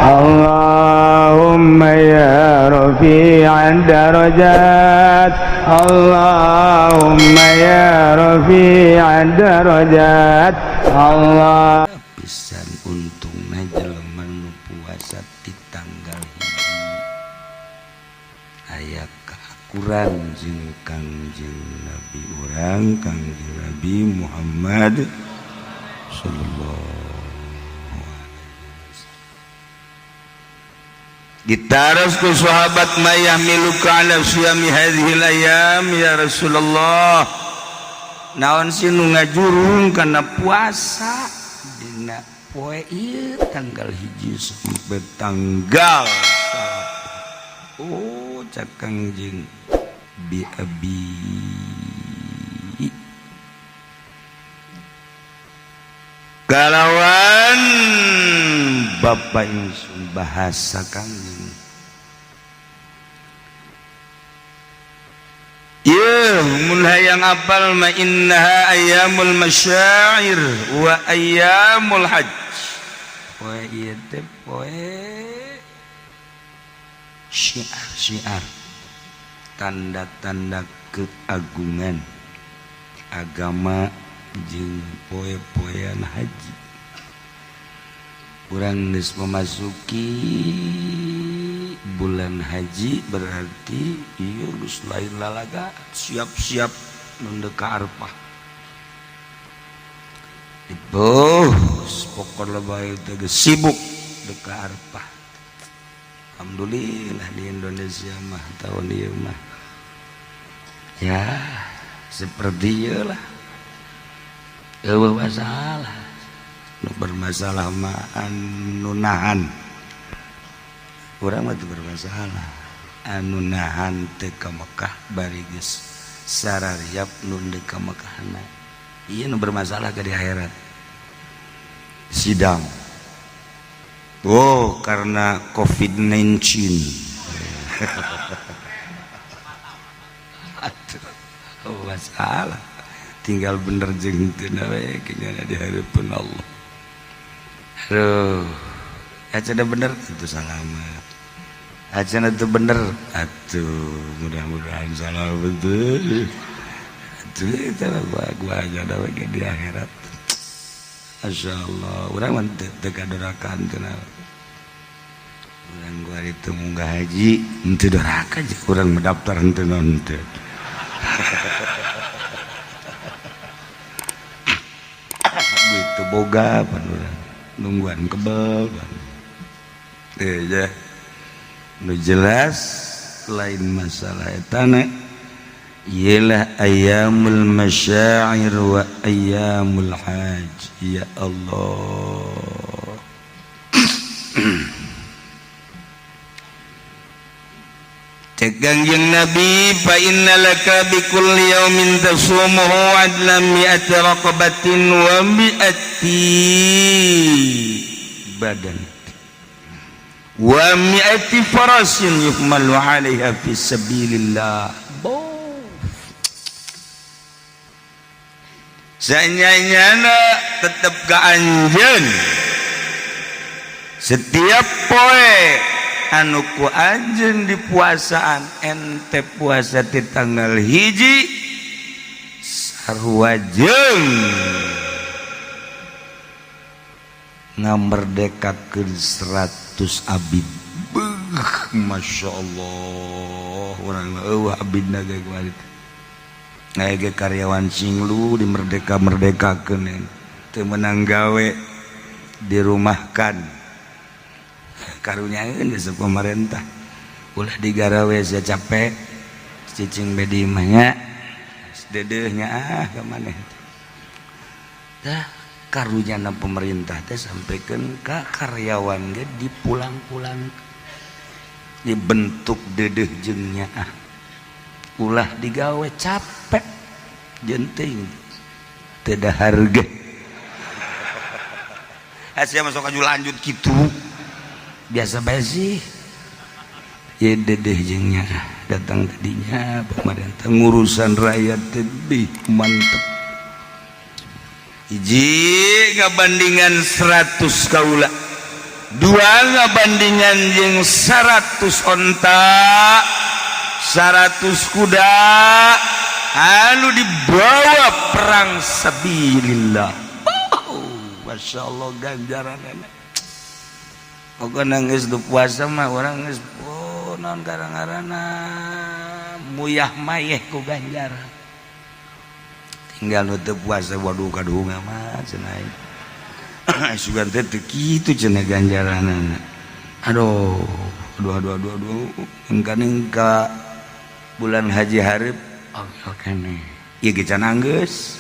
اللهم يا رفيع الدرجات، اللهم يا رفيع الدرجات، الله Pisan untungna jelema nu puasa di tanggal 1 aya keakuran jeung Kangjeng Nabi urang, Kangjeng Nabi Muhammad sallallahu alaihi wasallam. Ditaros ku sahabat, "ما يحملك على صيام هذه الأيام يا رسول الله?" Naon sih nu ngajurung kana puasa dina poe ieu tanggal 1 sampai tanggal 9? Oh, cak Kangjeng, "بأبي kalawan Bapak ingsun." Bahasa Kangjeng. Ieu mun hayang apal ma, إنها أيام المشاعر وأيام الحج. Poe ieu teh poe syiar-syiar, tanda-tanda keagungan agama jeung poe-poean haji. Urang geus memasuki bulan haji, berarti ieu geus lain lalaga, siap-siap nunduk ka Arfah. Ibu pokok lebay teh geus sibuk dek ka Arfah. Alhamdulillah di Indonesia mah tahun ieu mah ya seperti ieu lah, euweuh masalah. Nu bermasalah mah anu nahan. Urang mah teu bermasalah, anu nahan teu ka Mekah bari geus sarariap nu deuk ka Mekahna. Ieu nu bermasalah ke di akhirat sidang. Oh, karena COVID-19. Atuh, oh, masalah tinggal bener jeung teu we kayaknya di hadapan Allah. Aduh, aja bener itu salamat, aja itu bener atuh, mudah-mudahan salah betul atuh. Itu gua aja ada di akhirat. Masya Allah, urang mah teu kadorakan teu. Urang gua itu munggah haji henteu doraka, urang mendaftar henteu naon henteu. Duit teu boga pan urang nungguan kebel pan. Eh ya. Nu jelas lain masalah etana, ialah أيام المشاعر وأيام الحج. Ya Allah. Cek Kangjeng Nabi, "فإن لك بكل يوم تصومه عدل مائة رقبة ومائة بدنة ومائة فرس يحمل عليها في سبيل الله." Boh. Sanyanyana tetep ka anjeun setiap poe anu ku anjeun dipuasaan, ente puasa di tanggal 1 sarua jeung ngamerdekakeun 100 abid. Beuh, Masya Allah, urang mah euweuh abidna ge kuari. Aya karyawan Singlu di merdeka-merdekakeun teu meunang gawe, dirumahkan. Karunyaeun geus pemerintah, ulah digarawe sia capek, cicing be di imah nya, dedeuhnya ah ka maneh. Dah karunyana pemerintah teh sampaikan ka karyawan ge dipulang-pulang, dibentuk dedeuh jeung nyaah, ulah digawe capek jenting tidak harga. Asia masuk aju lanjut gitu biasa bae sih ya, dedeh jeung nyaah datang tadinya. Pemerintah ngurusan rakyat lebih mantep. Hiji ngabandingan 100 kaula. Dua ngabandingan jeung 100 onta, 100 kuda anu dibawa perang sabilillah. Oh, Masya Allah, ganjaran. Pokoknya geus du puasa mah urang geus, oh, naon gara-garana muyah mayeh ku ganjaran. Tinggal nu teu puasa, waduh, kaduhung mah cenah, sugan teh teu kitu cenah ganjaranana. Aduh, aduh, aduh, aduh, aduh, engkaning ka bulan haji hareup oke keneh ieu ge can anggeus.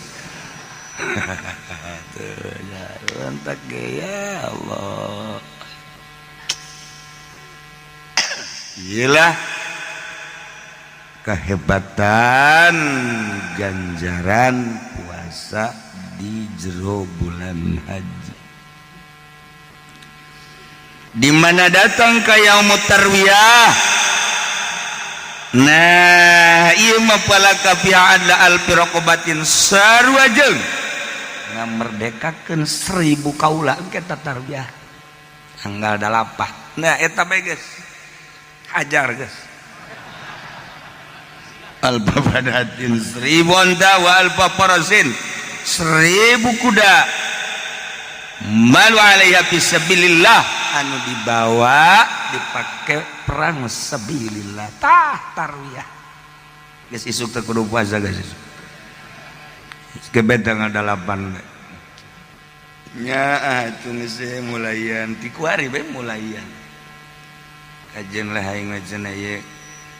Tuh ya, rentak ge, ya Allah. Iyalah kehebatan ganjaran puasa di jero bulan haji, di mana datang ke yaumut tarwiyah. Nah, ieu mah falaka fiha adla alfi raqabatin, sarua jeung ngamerdekakeun 1000 kaula. Engke tarbiyah tanggal 8. Nah, eta bae geus hajar geus. Alfa badatin, 1000 onta, wa alfa farasin, 1000 kuda, malu alaiha fisabilillah, anu dibawa dipakai perang sabilillah. Tah, tarwiyah geus isuk teh kudu puasa geus isuk. Gebet tanggal 8 nya atuh geus mulayan ti kuari bae, mulayan kajen lah aing mah cenah. Ieu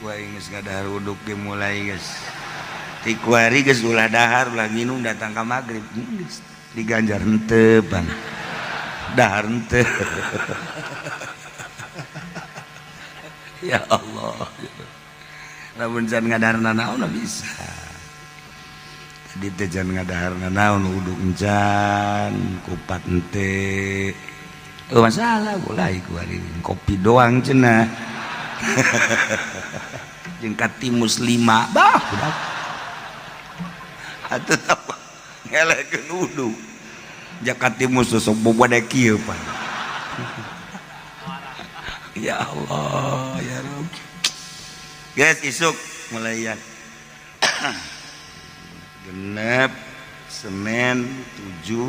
ku aing geus ngadahar uduk ge mulai geus ti kuari geus ulah dahar, ulah minum, datang ka magrib geus diganjar henteu, bang, dahar henteu. Ya Allah, lamun can ngadahar nanaon bisa tadi teh, can ngadahar nanaon, uduk encan, kupat henteu. Oh, masalah mulai ku hari kopi doang cenah jeung katimus lima bah udah atuh apa ngelekeun uduk jakatimus sok boboda kieu, Pak. Ya Allah, ya Rabb. Guys, isuk mulai ya, genep Senin 7,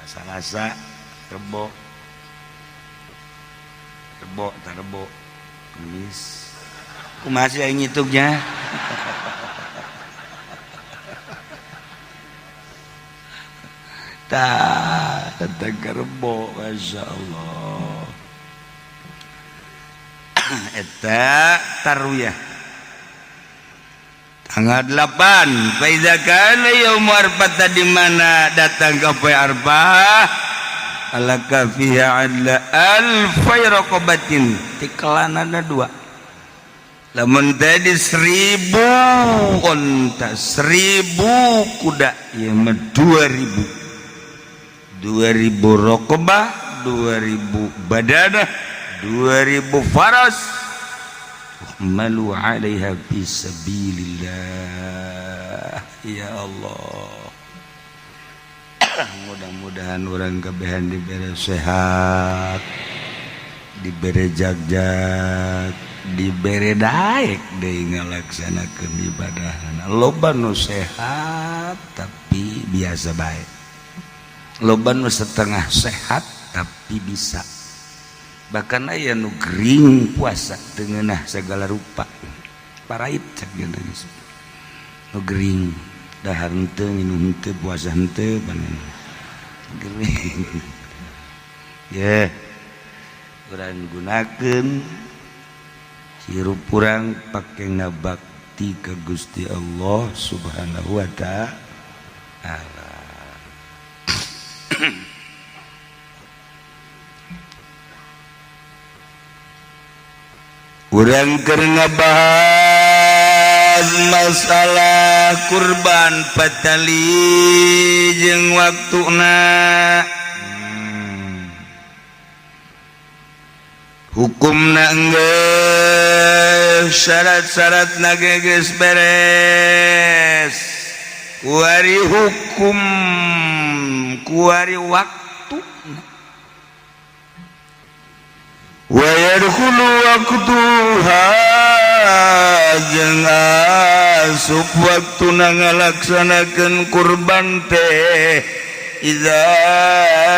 Salasa, Rebo, Rebo, Rebo, Kamis. Kumaha sih aing ngitungnya? Tah, tentang Rebo, Masya Allah. Eta tarwiyah tanggal 8. Fa iza kana yaum arfah, di mana datang ke poe Arfah, alaka fiha adla alfai raqabatin, tikelanana dua. Lamun tadi 1000 onta, 1000 kuda, ieu mah 2000, 2000 raqabah, 2000 badanah, 2000 faras, malu alaiha fi sabilillah. Ya Allah, mudah-mudahan orang kabehan diberi sehat, diberi jagjag, diberi daek deui ngalaksanakeun ibadah. Loba nu sehat tapi biasa bae, loba nu setengah sehat tapi bisa, bahkan aya nu gering puasa teu ngeunah segala rupa parait cek geus nu gering, dahar henteu, minum henteu, puasa henteu, gering ye. Urang gunakeun hirup urang pake ngabakti ke Gusti Allah Subhanahu wa Ta'ala. Urang keur ngabahas masalah kurban patali jeung waktuna, hukumna enggeus, syarat-syaratna ge geus beres, kuari hukum, kuari waktu. Yadkhulu waqtuha, jeung asup waktuna ngalaksanakeun kurban teh, idza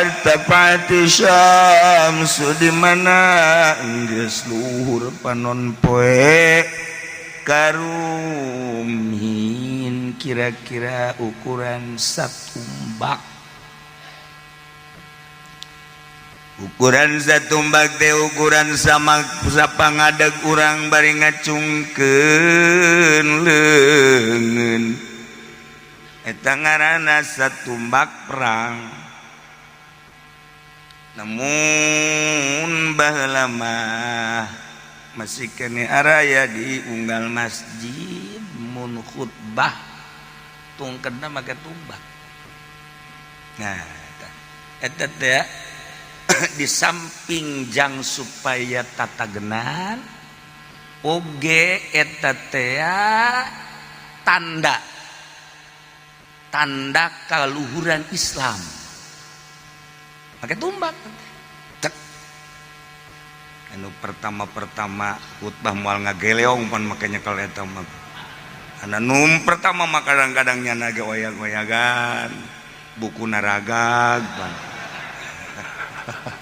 irtafa'ati syamsu, di mana geus luhur panon poe, karumhin, kira-kira ukuran satumbak. Ukuran satumbak teh ukuran sama sapangadeg urang bari ngacungkeun leungeun. Eta ngaranna satumbak perang. Namun baheula mah masih kene araya di unggal masjid mun khutbah tungkedna make tumbak. Nah, eta teh di samping jang supaya tatagenan oge, eta teh tanda tanda kaluhuran Islam pakai tumbak. Cek anu pertama-pertama khutbah moal ngageleong pan makanya. Kalau eta mah anu nu pertama mah kadang-kadang nyana ge oyag-oyagan, buku naragag pan.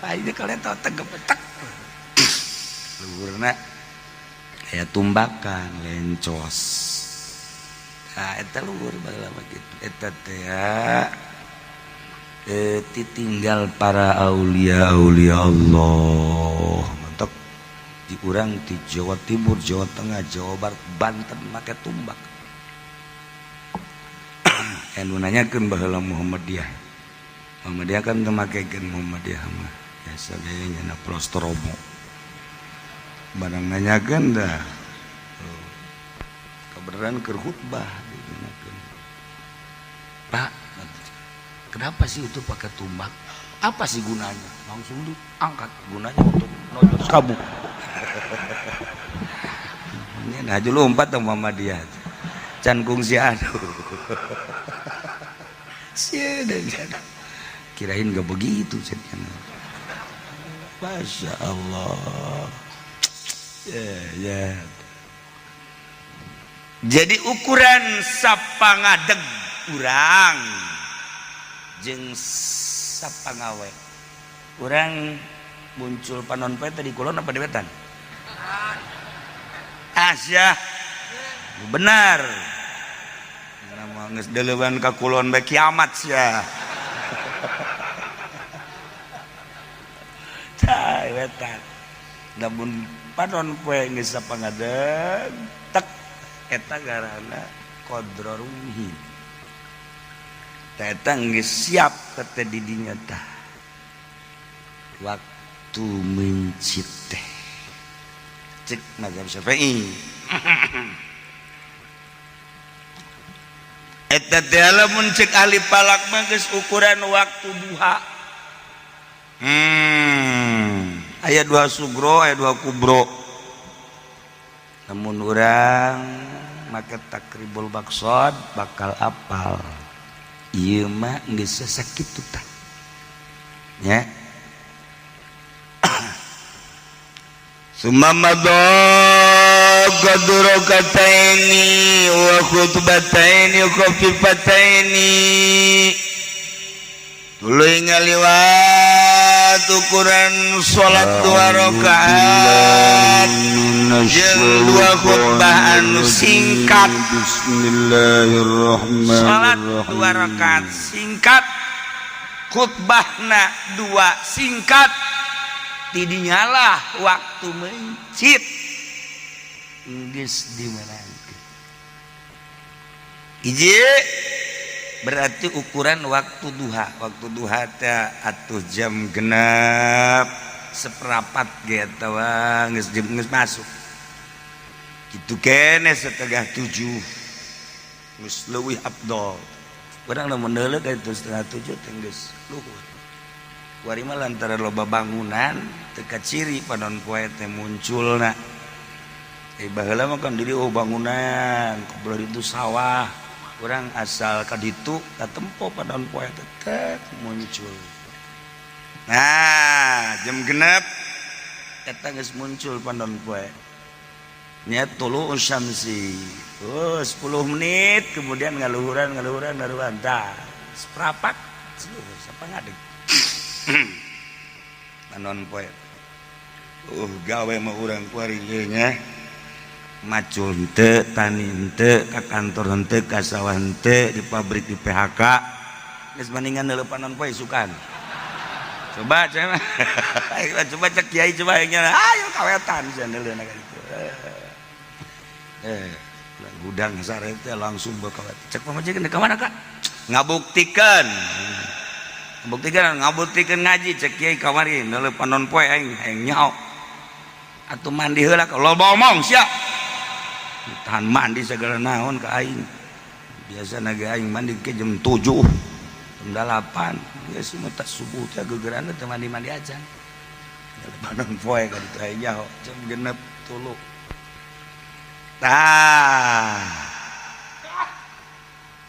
Ini kalau eta tegep tek luhurna aya tumbakan lencos. Nah, eta luhur baheula mah kitu. Eta teh ditinggal para aulia aulia Allah. Mantap di urang di Jawa Timur, Jawa Tengah, Jawa Barat, Banten make tumbak. Anu nanyakeun baheula Muhammadiyah. Muhammadiyah kan teu makekeun. Muhammadiyah mah biasa gaya na prostromo. Barang nanyakeun dah kebenaran keur khutbah ditanyakeun, "Pak, kenapa sih itu pakai tumbak? Apa sih gunanya?" Langsung diangkat, "Gunanya untuk nojos kamu." Ini nah lompat dong Muhammadiyah can kungsi. Aduh, kirain gak begitu. Masya Allah ya, ya. Jadi ukuran sapangadeg urang jeung sapangawe urang muncul panon poe tadi kulon apa di wetan? Asyah benar. Geus deuleuwan ka kulon bae kiamat sia. Tah, wetan. Lamun panon poe geus sapangadeg tek, eta garana qadra rumhin. Tah, eta geus siap teh di dinya tah. Waktu mencit teh cek mazhab Syafi'i. Eta teh lamun cek ahli falak mah geus ukuran waktu duha. Aya dua sugro, aya dua kubro. Namun urang make Taqribul Maqsad bakal apal ieu mah geus sakitu tah nya. Summa madha qadru rakataini wa khutbataini khafifataini, tuluy ngaliwat ukuran salat dua rakaat jeung dua khutbah anu singkat. Bismillahirrahmanirrahim. Salat dua rakaat singkat, khutbahna dua singkat, tidinyalah waktu mencit geus dimenangkeun. Hiji berarti ukuran waktu duha. Waktu duha teh atuh jam 6.15 ge atawa geus jam geus masuk kitu kene, 6.30 geus leuwih afdol. Urang lamun deuleu ka itu 6.30 teh geus luhur. Kuari mah lantaran loba bangunan teu kaciri panon poe teh munculna. Baheula mah kan diri, oh, bangunan kebelah itu sawah. Urang asal ka ditu katempo panon poe teh muncul. Nah, jam 6. Eta geus muncul panon poe nya, tulu syamsi. Oh, 10 menit kemudian ngaluhuran, ngaluhuran, ngaluhuran, tah seprapat siapa ngadeg panon poe. Gawe mah urang kuari nya, macul henteu, tani henteu, ka kantor henteu, ka sawah henteu, di pabrik di PHK, geus mendingan neuleuh panon poe isukan. Coba, coba, coba, cek kiai, coba nya, ayo kawetan sia neuleuh ka ditu. Gudang sare teh langsung bakal cek pamajikan, "Ka mana, Kak?" "Ngabuktikan, ngabuktikan, ngabuktikan ngaji," cek kiai. "Kamari neuleuh panon poe, aing hayang nyaho atuh, mandi heula." "Loba omong sia, tahan mandi segala naon ka aing. Biasa naga aing mandi ke jam 7, jam 8 ya, semua tas subuh teh gegeran teh mandi-mandi aja." Panon poe ka ditu aing nyaho jam 6 tulu. Tah,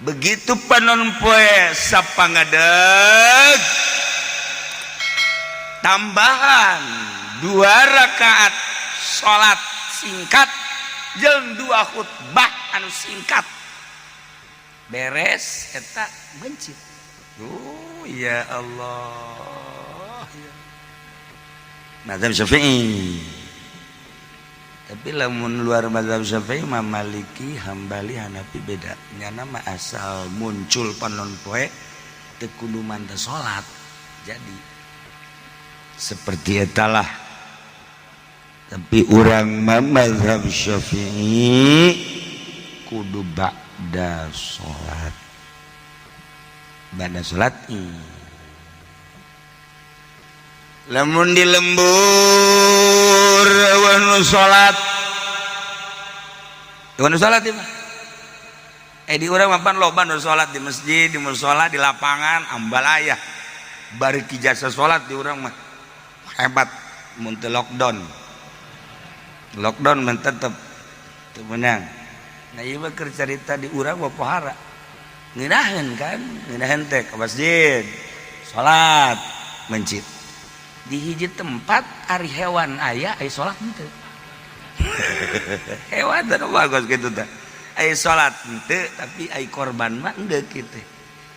begitu panon poe sapangadeg, tambahan dua rakaat salat singkat jeung dua khutbah anu singkat, beres eta mencit. Oh ya Allah, mazhab Syafi'i. Tapi lamun luar mazhab Syafi'i mah, Maliki, Hambali, Hanafi, beda nyana mah. Asal muncul panon poe teu kudu manteu salat. Jadi seperti etalah. Tapi urang mah mazhab Syafi'i kudu ba'da salat, ba'da salat. Lamun di lembur euweuh salat, euweuh salat ieu mah. Di urang mah pan loba nu salat di masjid, di musola, di lapangan, ambalaya. Bari jasa salat di urang mah hebat mun teu lockdown. Lockdown mah tetep teu meunang. Nah, ieu mah keur carita di urang mah pohara. Ngeunaheun kan, ngeunaheun teh ke masjid, salat, mencit. Di hiji tempat ari hewan aya, aya salat henteu? Hewan teh bagus gitu teh. Aya salat henteu, tapi aya korban mah henteu kitu.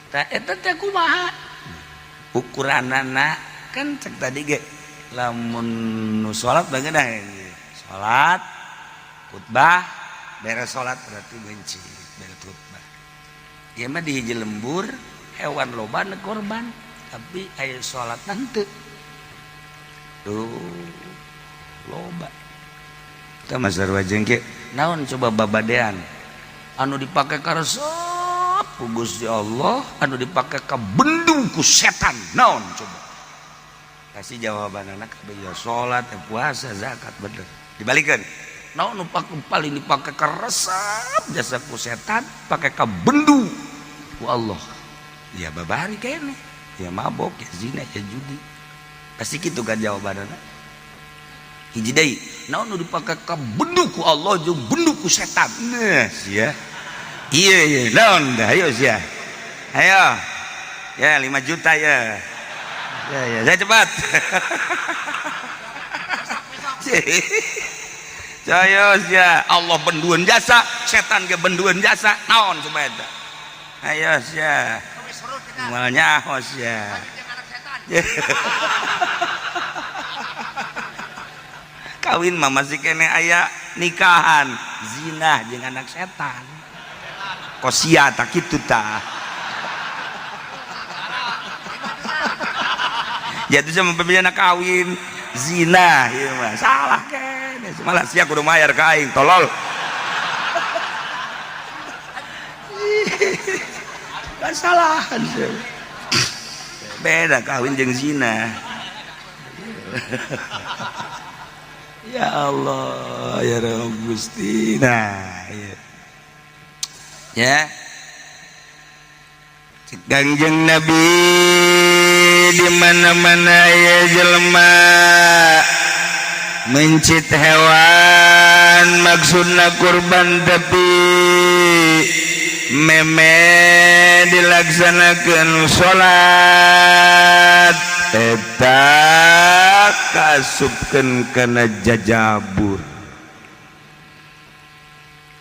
Tah, eta teh kumaha? Ukuranana kan cek tadi ge lamun nu salat bageuna salat, khutbah, beres salat berarti benci, beres khutbah. Ieu mah di hiji lembur hewan loba nu korban, tapi aya salat henteu. Tuh loba. Kita mah sarua jeung naon coba, babadean anu dipake karesep ku Gusti Allah, anu dipake ka bendung ku setan, naon coba? Kasih jawaban anak ya, salat, ya, puasa, zakat, bener. Dibalikan, naon nu paling dipake karesep jasa ku setan, pake ka bendung ku Allah? Ya babari kene, ya mabok, ya zina, ya judi, pasti gitu kan jawabanana. Hiji deui, naon nu dipake ka bendu ku Allah jeung bendu ku setan? Nah sia, iya iya, naon dah? Ayo sia, ayo ya, 5 juta ya, ya ya, saya cepat. Ayo sia, Allah benduan jasa, setan ke benduan jasa, naon coba eta? Ayo sia, moal nyaho sia. Kawin mah masih kene aya nikahan, zina jeung anak setan kosia tak kitu tah. Jadi sama pembina kawin zina ieu mah salah kene, malah sia kudu mayar ka aing, tolol. Kesalahan beda kawin jeung zina. Ya Allah, ya Rabb Gusti. Nah iya. Ya Kangjeng Nabi di mana-mana ya jelema mencit hewan maksudna kurban, tapi meme dilaksanakan salat eta. Kaasupkeun kana jajabur.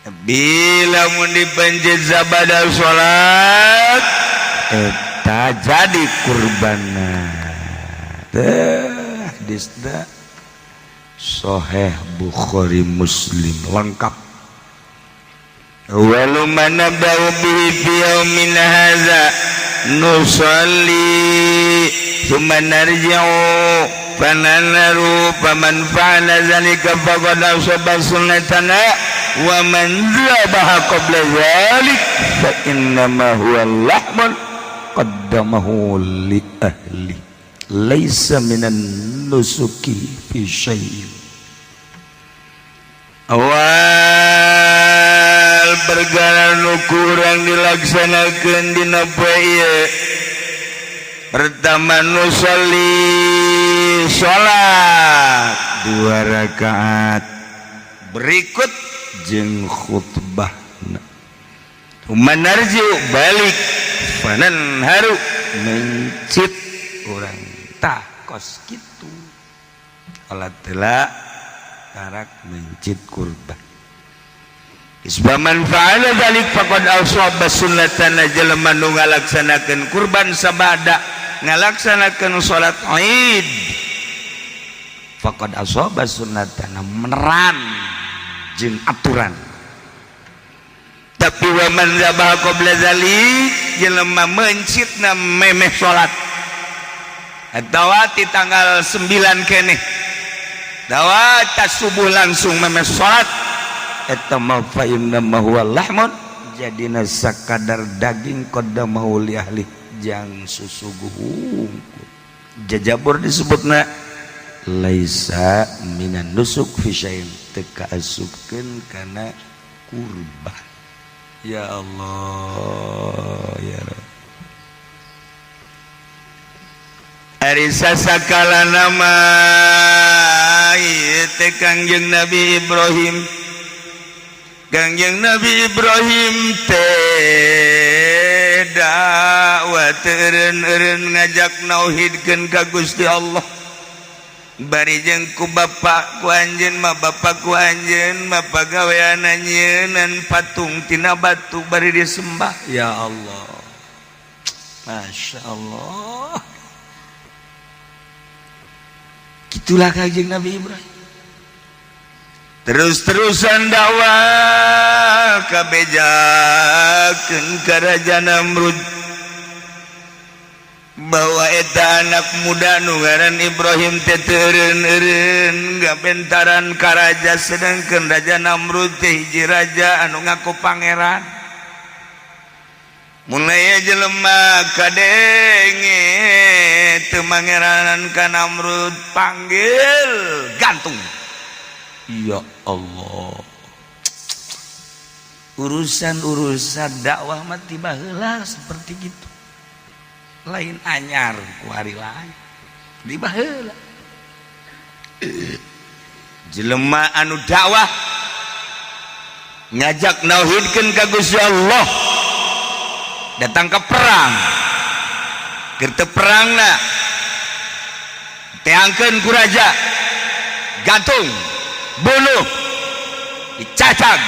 Bila mun dipencet sabada salat, eta jadi kurbanna. Teh hadisna Soheh Bukhari Muslim lengkap. Awwalu ma nabda'u bihi fi yaumina hadza nusalli thumma narji'u fananharu, faman fa'ala dzalika faqad asaba sunnatana, wa man dzabaha qabla dzalik fa innama huwa lahmun qaddamahu li ahli, laisa minan nusuki fi syai'in. Awal perkara nu kurang dilaksanakeun dina poe ieu, pertama nusolli, salat dua rakaat berikut jeung khutbah. Manarji'u, balik, fananharu, mencit urang. Tah, kos kitu alat telah tarak mencit kurban. Isbaman fa'ala dzalik faqad asaba sunnatana. Jelema nu ngalaksanakeun kurban sabada ngalaksanakeun salat Id, faqad asaba sunnatana, meneran jeung aturan. Tapi wa man dzabaha qabla dzalik, jelema mencitna memeh salat atawa ti tanggal 9 keneh dawa tas subuh langsung memeh salat, eta mah fa inna ma huwa lahmun, jadina sakadar daging, qaddamahu li ahli, jang susuguh hungkul, jajabur disebutna, laisa minan nusuk fi syai'in, teu kaasupkeun kana kurban. Ya Allah, ya Rabb. Ari sasakala nama ieu teh Kangjeng Nabi Ibrahim. Kangjeng Nabi Ibrahim teh dakwah teu eureun-eureun ngajak nauhidkeun ka Gusti Allah. Bari jeung ku bapak ku anjeun mah, bapak ku anjeun mah pagaweanna nyieunnan patung tina batu bari disembah. Ya Allah, Masya Allah, gitulah Kangjeng Nabi Ibrahim terus-terusan dakwah, kabejakeun ka Raja Namrud bahwa eta anak muda nu ngaran Ibrahim teh teu eureun-eureun gabentaran ka raja, sedangkan Raja Namrud teh hiji raja anu ngaku pangeran. Mulai jelema kadenge teu mangeranan ka Namrud, panggil, gantung. Ya Allah, urusan-urusan dakwah mah tiba heula seperti gitu, lain anyar ku hari lain, di baheula jelema anu dakwah ngajak nauhidkeun ka Gusti Allah datang ke perang, keur teu perangna teangkeun ku raja, gantung, bunuh, dicacag.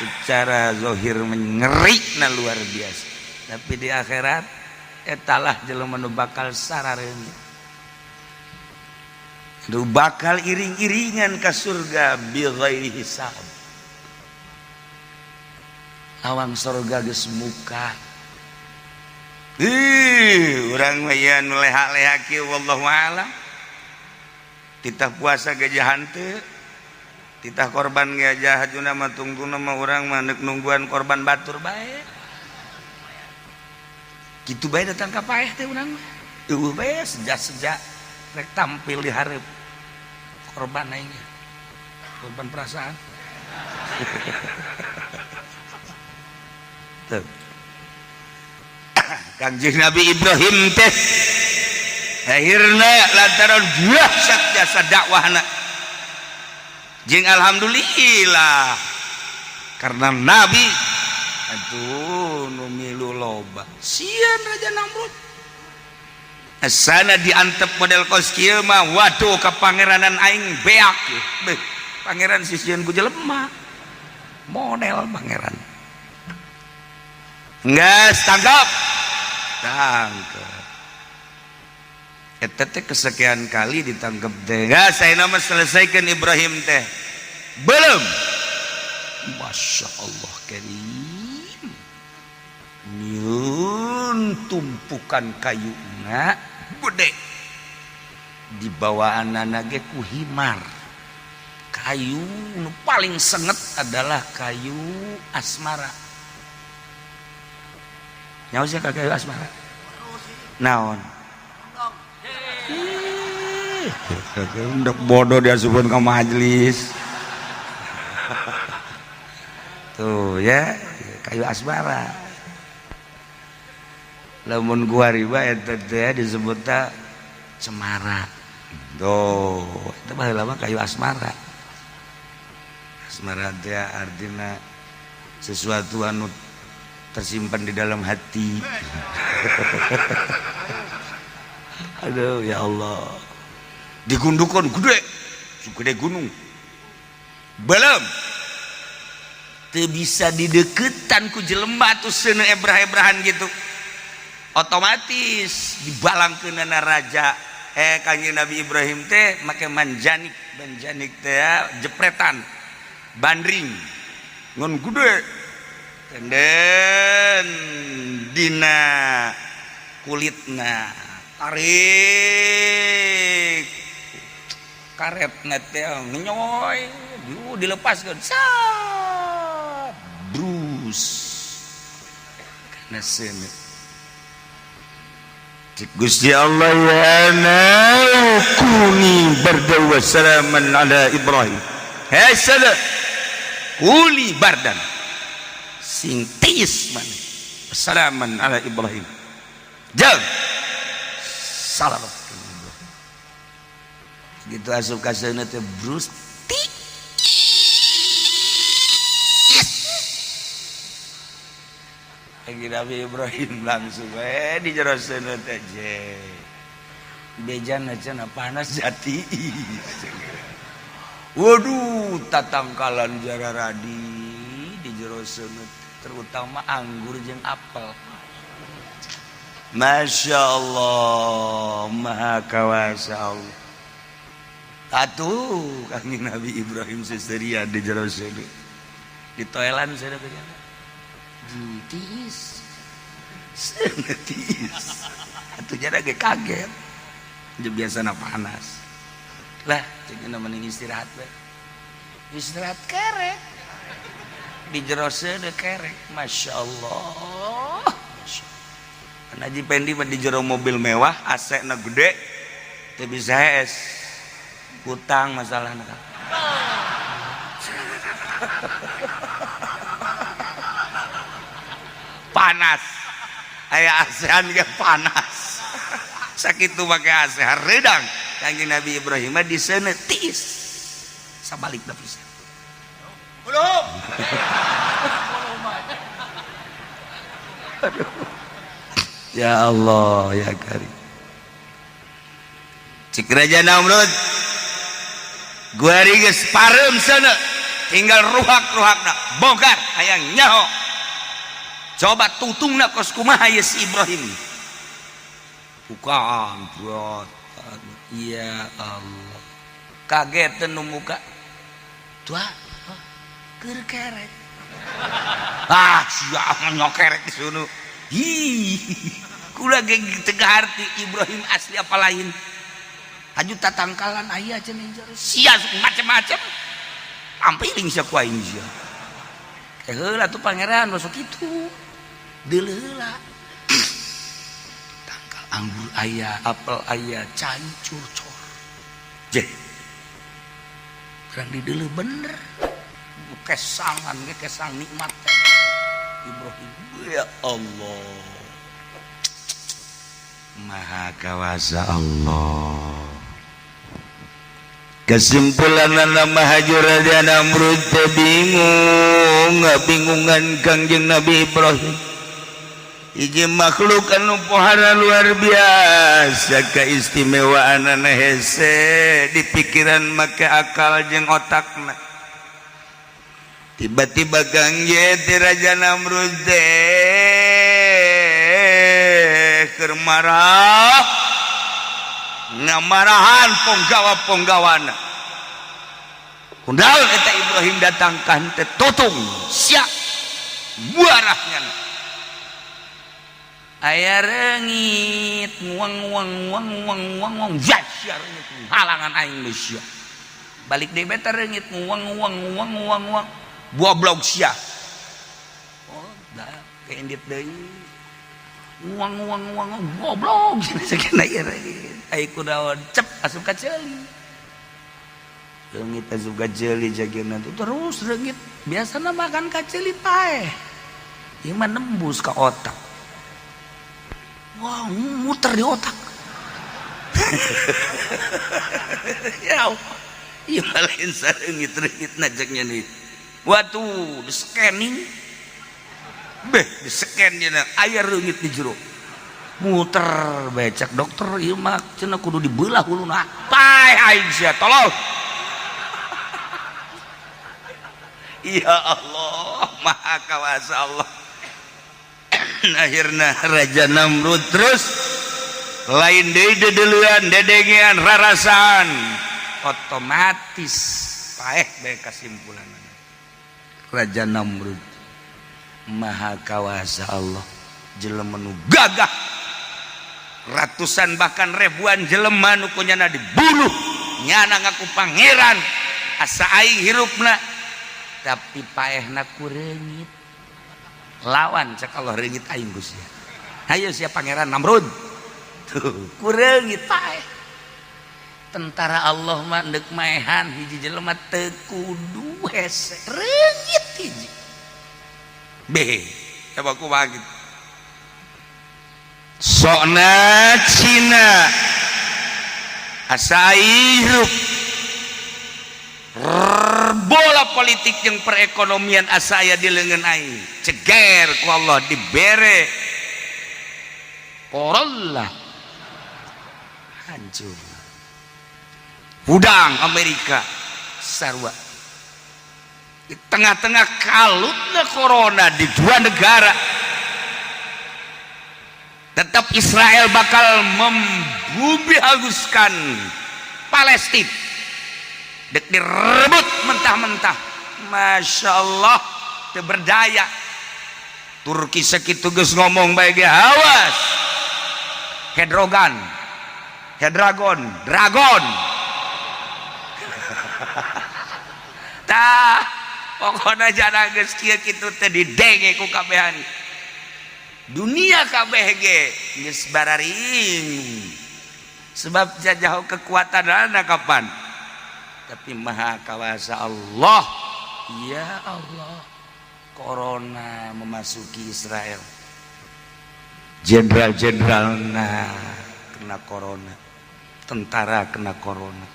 Secara zohir mengeri na luar biasa, tapi di akhirat etalah jelema nu bakal sarareungit, nu bakal iring-iringan ka surga bi ghairi hisab. Lawang surga geus muka. Ih, urang mah ieu nu leha-leha kieu, wallahu a'lam. Titah puasa ge henteu, titah korban ge hajuna mah, tungtungna mah urang mah neuk nungguan korban batur bae. Kitu bae datang ka paeh teh urang mah. Eueuh bae seja-seja rek tampil di hareup korban aing, korban perasaan. Tuh. Kangjeng Nabi Ibrahim teh akhirna lantaran dahsyat jasa dakwahna jeung alhamdulillah karena nabi atuh nu milu loba, sieun Raja Namrud. Sana diantep model kos kieu mah, waduh, kapangeranan aing beak. Beuh, pangeran sisieun ku jelema. Model pangeran. Geus tangkap. Tangkap. Eta teh kesekian kali ditangkap teh. Geus saya nama selesaikan Ibrahim teh. Belum. Masya Allah karim. Nyieun tumpukan kayuna gede. Dibawaanana ge ku himar. Kayu nu paling senget adalah kayu asmara. Nyaho sia ka kayu asmara? Naon? Ih, udah bodoh diasupkeun ka majelis. Tuh ya, kayu asmara. Lamun gua riba eta teh disebutna cemara. Tuh, itu baheula mah kayu asmara. Asmara teh artinya sesuatu anu tersimpan di dalam hati. Aduh, ya Allah. Digundukan gede, gede gunung. Belum. Teu bisa dideketan ku jelema tuh seuneu ebrah-ebrahan gitu. Otomatis dibalangkeunana raja Kanjeng Nabi Ibrahim teh make manjanik, manjanik teh ya, jepretan, bandring ngon gede tenden dina kulitna tarik karetna teh ngenyoy dilepaskeun sap brus kana seuneu. Cik Gusti Allah, ya kuni bardan wa salaman ala Ibrahim. Hei sada kuli bardan sing tiis man salaman ala Ibrahim. Jang salam gitu asup ka seuneu teh brus tiis. Nabi Ibrahim langsung di jero seuneu teh je. Bejan cenah panas jati. Waduh, tatangkalan jararadi di jero seuneu, terutama anggur jeung apel. Masya Allah, maha kawasa Allah. Atuh Kangjeng Nabi Ibrahim seserian di jero seuneu. Di toelan seuneu teh. Tiis. Seuneu tiis. Atuh jada ge kaget. Jeung biasana panas. Lah, ceuk mending istirahat we. Istirahat kerek. Di jero seuneu kerek. Masya Allah. Masya Allah. Haji Pendi mah di jero mobil mewah, AC na gede, teu bisa hees. Hutang masalahna. Panas. Aya ASEAN ge panas. Sakitu make AC hareudang. Kangjeng Nabi Ibrahim mah di seuneu tiis. Sabalikna pisan. Belum. Aduh. Ya Allah ya Karim. Cik Raja Namrud, gua geus pareum seuneu, tinggal ruhak-ruhakna, bongkar hayang nyaho. Coba tutungna kos kumaha ye si Ibrahim. Bukaan buat. Ya Allah. Kaget nu muka. Tua, keur kerek. Ah, sia nyokerek di sono. Hi, kula ge teu kaharti Ibrahim asli apa lain. Haju tatangkalan aya cenah jero. Sia macem-macem. Ampiling sia ku aing sia. Heula tuh pangeran masuk kitu. Deuleu heula. Tangkal anggur aya, apel aya, cai curcor. Jeh. Urang dideuleu bener. Kesangan ge kesang nikmat teh. Ibrahim, ya Allah. Maha kawasa Allah. Kesimpulan nama Haji Raja Namrud teh bingung, ngabingungan Kangjeng Nabi Ibrahim. Hiji makhluk anu pohara luar biasa keistimewaan hese di pikiran make akal jeung otakna. Tiba-tiba gangge ti Raja Namrud teh keur marah, ngamarahan ponggawa-ponggawana. Kunaon eta Ibrahim datang kan teh tutung sia buarahnya aya reungit nguang nguang nguang nguang nguang nguang sia reungit halangan aing geus sia. Balik deui beta reungit nguang nguang nguang nguang nguang goblok sia. Oh dah keindit deui nguang nguang nguang goblok sakena ieu reungit ai kunaon cep asup ka ceuli reungit asup ka ceuli jagina terus reungit biasana makan ka ceuli paeh ieu mah nembus ka otak. Wah, muter di otak. Ya, iya lain sareungit reungit najaknya nih. Waduh, di scanning. Beh, di scan dina aya reungit di jero. Muter becak dokter ieu mah cenah kudu dibelah huluna. Paeh aing sia, tolong. Ya Allah, Maha Kawasa Allah. Akhirna Raja Namrud terus lain deui dedeuleuan dedengean rarasaan otomatis paeh bae kasimpulan Raja Namrud. Maha Kawasa Allah, jelema nu gagah ratusan bahkan ribuan jelema nu kunyana dibunuh nyana ngaku pangeran asa aing hirupna tapi paehna ku reungit. Lawan cek Allah reungit aing ku sia. Hayo sia Pangeran Namrud. Tuh, ku reungit paeh. Tentara Allah mah deuk maehan hiji jelema teu kudu hese reungit hiji. Beh, coba kumaha kitu. Sokna Cina asa hirup bola politik yang perekonomian asa aya di leungeun aing ceger ku Allah dibere korolla hancur hudang Amerika sarua di tengah-tengah kalutna corona di dua negara tetap Israel bakal membumi hanguskan Palestina dek direbut mentah-mentah. Masya Allah teu berdaya. Turki sakitu geus ngomong bae ge awas Hedrogan Hedragon Dragon. Tah pokona jana geus kieu kitu teh didenge ku kabehan dunia kabeh ge geus bararing sebab jauh kekuatan kapan tapi Maha Kawasa Allah. Ya Allah, corona memasuki Israel, jenderal-jenderal nah kena corona, tentara kena corona,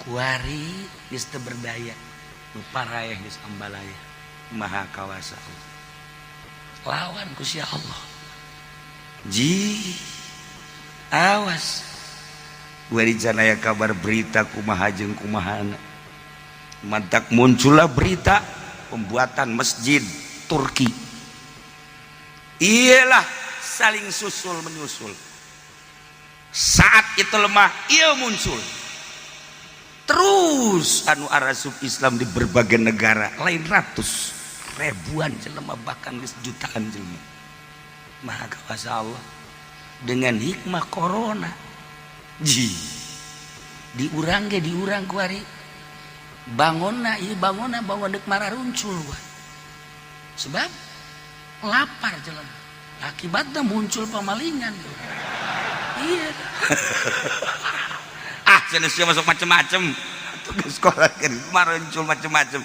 kuari geus teu berdaya, nu paraeh geus ambalaya. Maha Kawasa Allah lawan ku sia Allah. Ji awas aya kabar berita kumaha jeung kumahana mantak muncullah berita pembuatan masjid Turki. Iyalah saling susul menyusul saat itu lemah ia muncul terus anu arasup Islam di berbagai negara lain ratus ribuan jelema bahkan jutaan jelema. Maha Kuasa Allah dengan hikmah corona. Ji diurang ge diurang kuari bangonna ieu bangonna bangun deuk mararuncul wah. Sebab lapar jelema akibatnya muncul pemalingan. Iya ah cenah sia masuk macem-macem tugas sekolah kan maruncul macem-macem.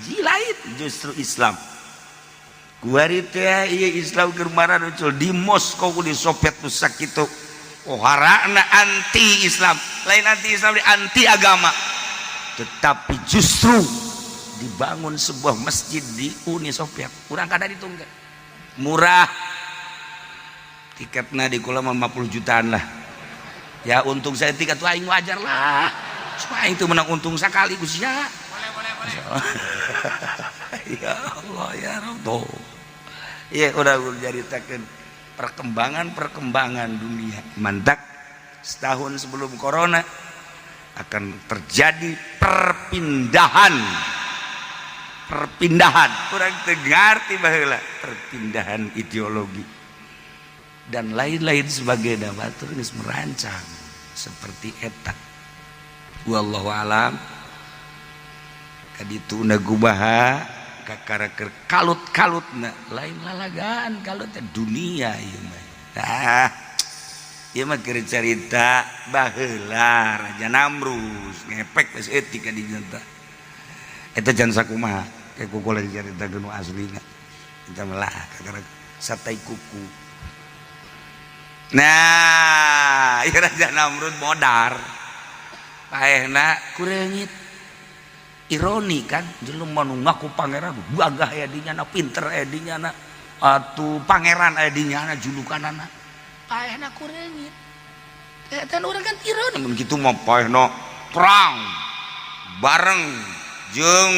Ji lain justru Islam kuari teh ieu Islam keur mararuncul di Moskow di Soviet nu sakitu oharana anti Islam lain anti Islam anti agama tetapi justru dibangun sebuah masjid di Uni Soviet kurang kada ditunggu murah. Tiketna di kula 50 jutaan lah ya. Untung saya tiket tuh aing wajar lah. Cuma aing tuh menang untung sekali Gus ya. Boleh, boleh, boleh. Ya Allah ya Rabb tuh. Ya udah gue ceritakan perkembangan-perkembangan dunia. Mantak setahun sebelum corona akan terjadi perpindahan, perpindahan kurang ngerti baheula, perpindahan ideologi dan lain-lain sebagainya. Batur geus merancang seperti eta, wallahu alam. Kaditu kumaha kakara keur kalut-kalutna, lain lalagaan kalut dunia ieu mah. Ah, ieu mah keur carita baheula Raja Namrus ngepek geus etik ka dinya tah. Eta can sakumaha kayak kuku lagi carita nu aslina eta mah lah kakara satai kuku. Nah, ieu Raja Namrud modar, paehna ku reungit. Ironi kan, jelema nu ngaku pangeran, gagah aya di nyana, pinter aya di nyana, atuh pangeran aya di nyana julukanana, paehna ku reungit. Eta urang kan ironi mun kitu mah. Paehna perang bareng jeung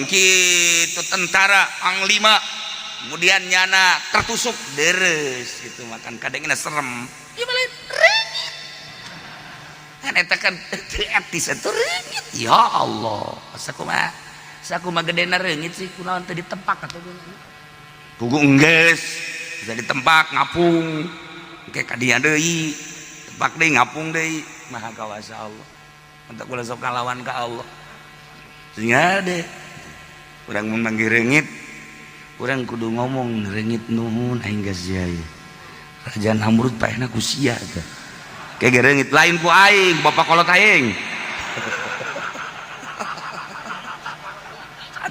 kitu tentara panglima, kemudian nyana tertusuk deres gitu, makan kadangna serem. Ieu mah lain reungit kan, eta kan teu etis atuh reungit. Ya Allah, sakumaha sakumaha gedena reungit sih, kunaon teu ditempak atuh? Pugu enggeus bisa ditempak ngapung, engke kadinya deui tempak deui, ngapung deui. Maha kawasa Allah. Untuk kula sok ngalawan ka Allah sehingga deh urang memanggil reungit, urang kudu ngomong, "Reungit, nuhun aing geus sia." Raja Namrud paehna ku sia teh kayak reungit, lain ku aing, bapak kolot aing.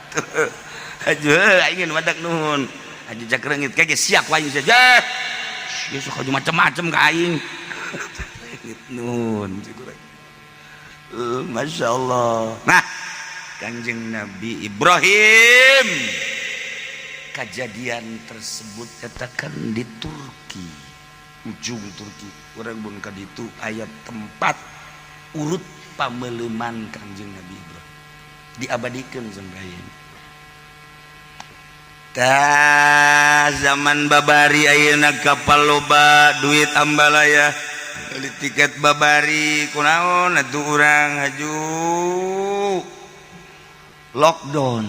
Atuh aja aing madak nuhun aja cak reungit kayak sia ku aing saja ya, sok macem-macem ka aing. Reungit, nuhun. Masya Allah. Nah, Kanjeng Nabi Ibrahim, kejadian tersebut katakan di Turki, ujung Turki orang pun itu ayat tempat urut pameleman Kanjeng Nabi Ibrahim diabadikan sampai ini. Ta zaman babari ayeuna kapal loba duit ambalaya, beli tiket babari. Kunaon atuh urang haju lockdown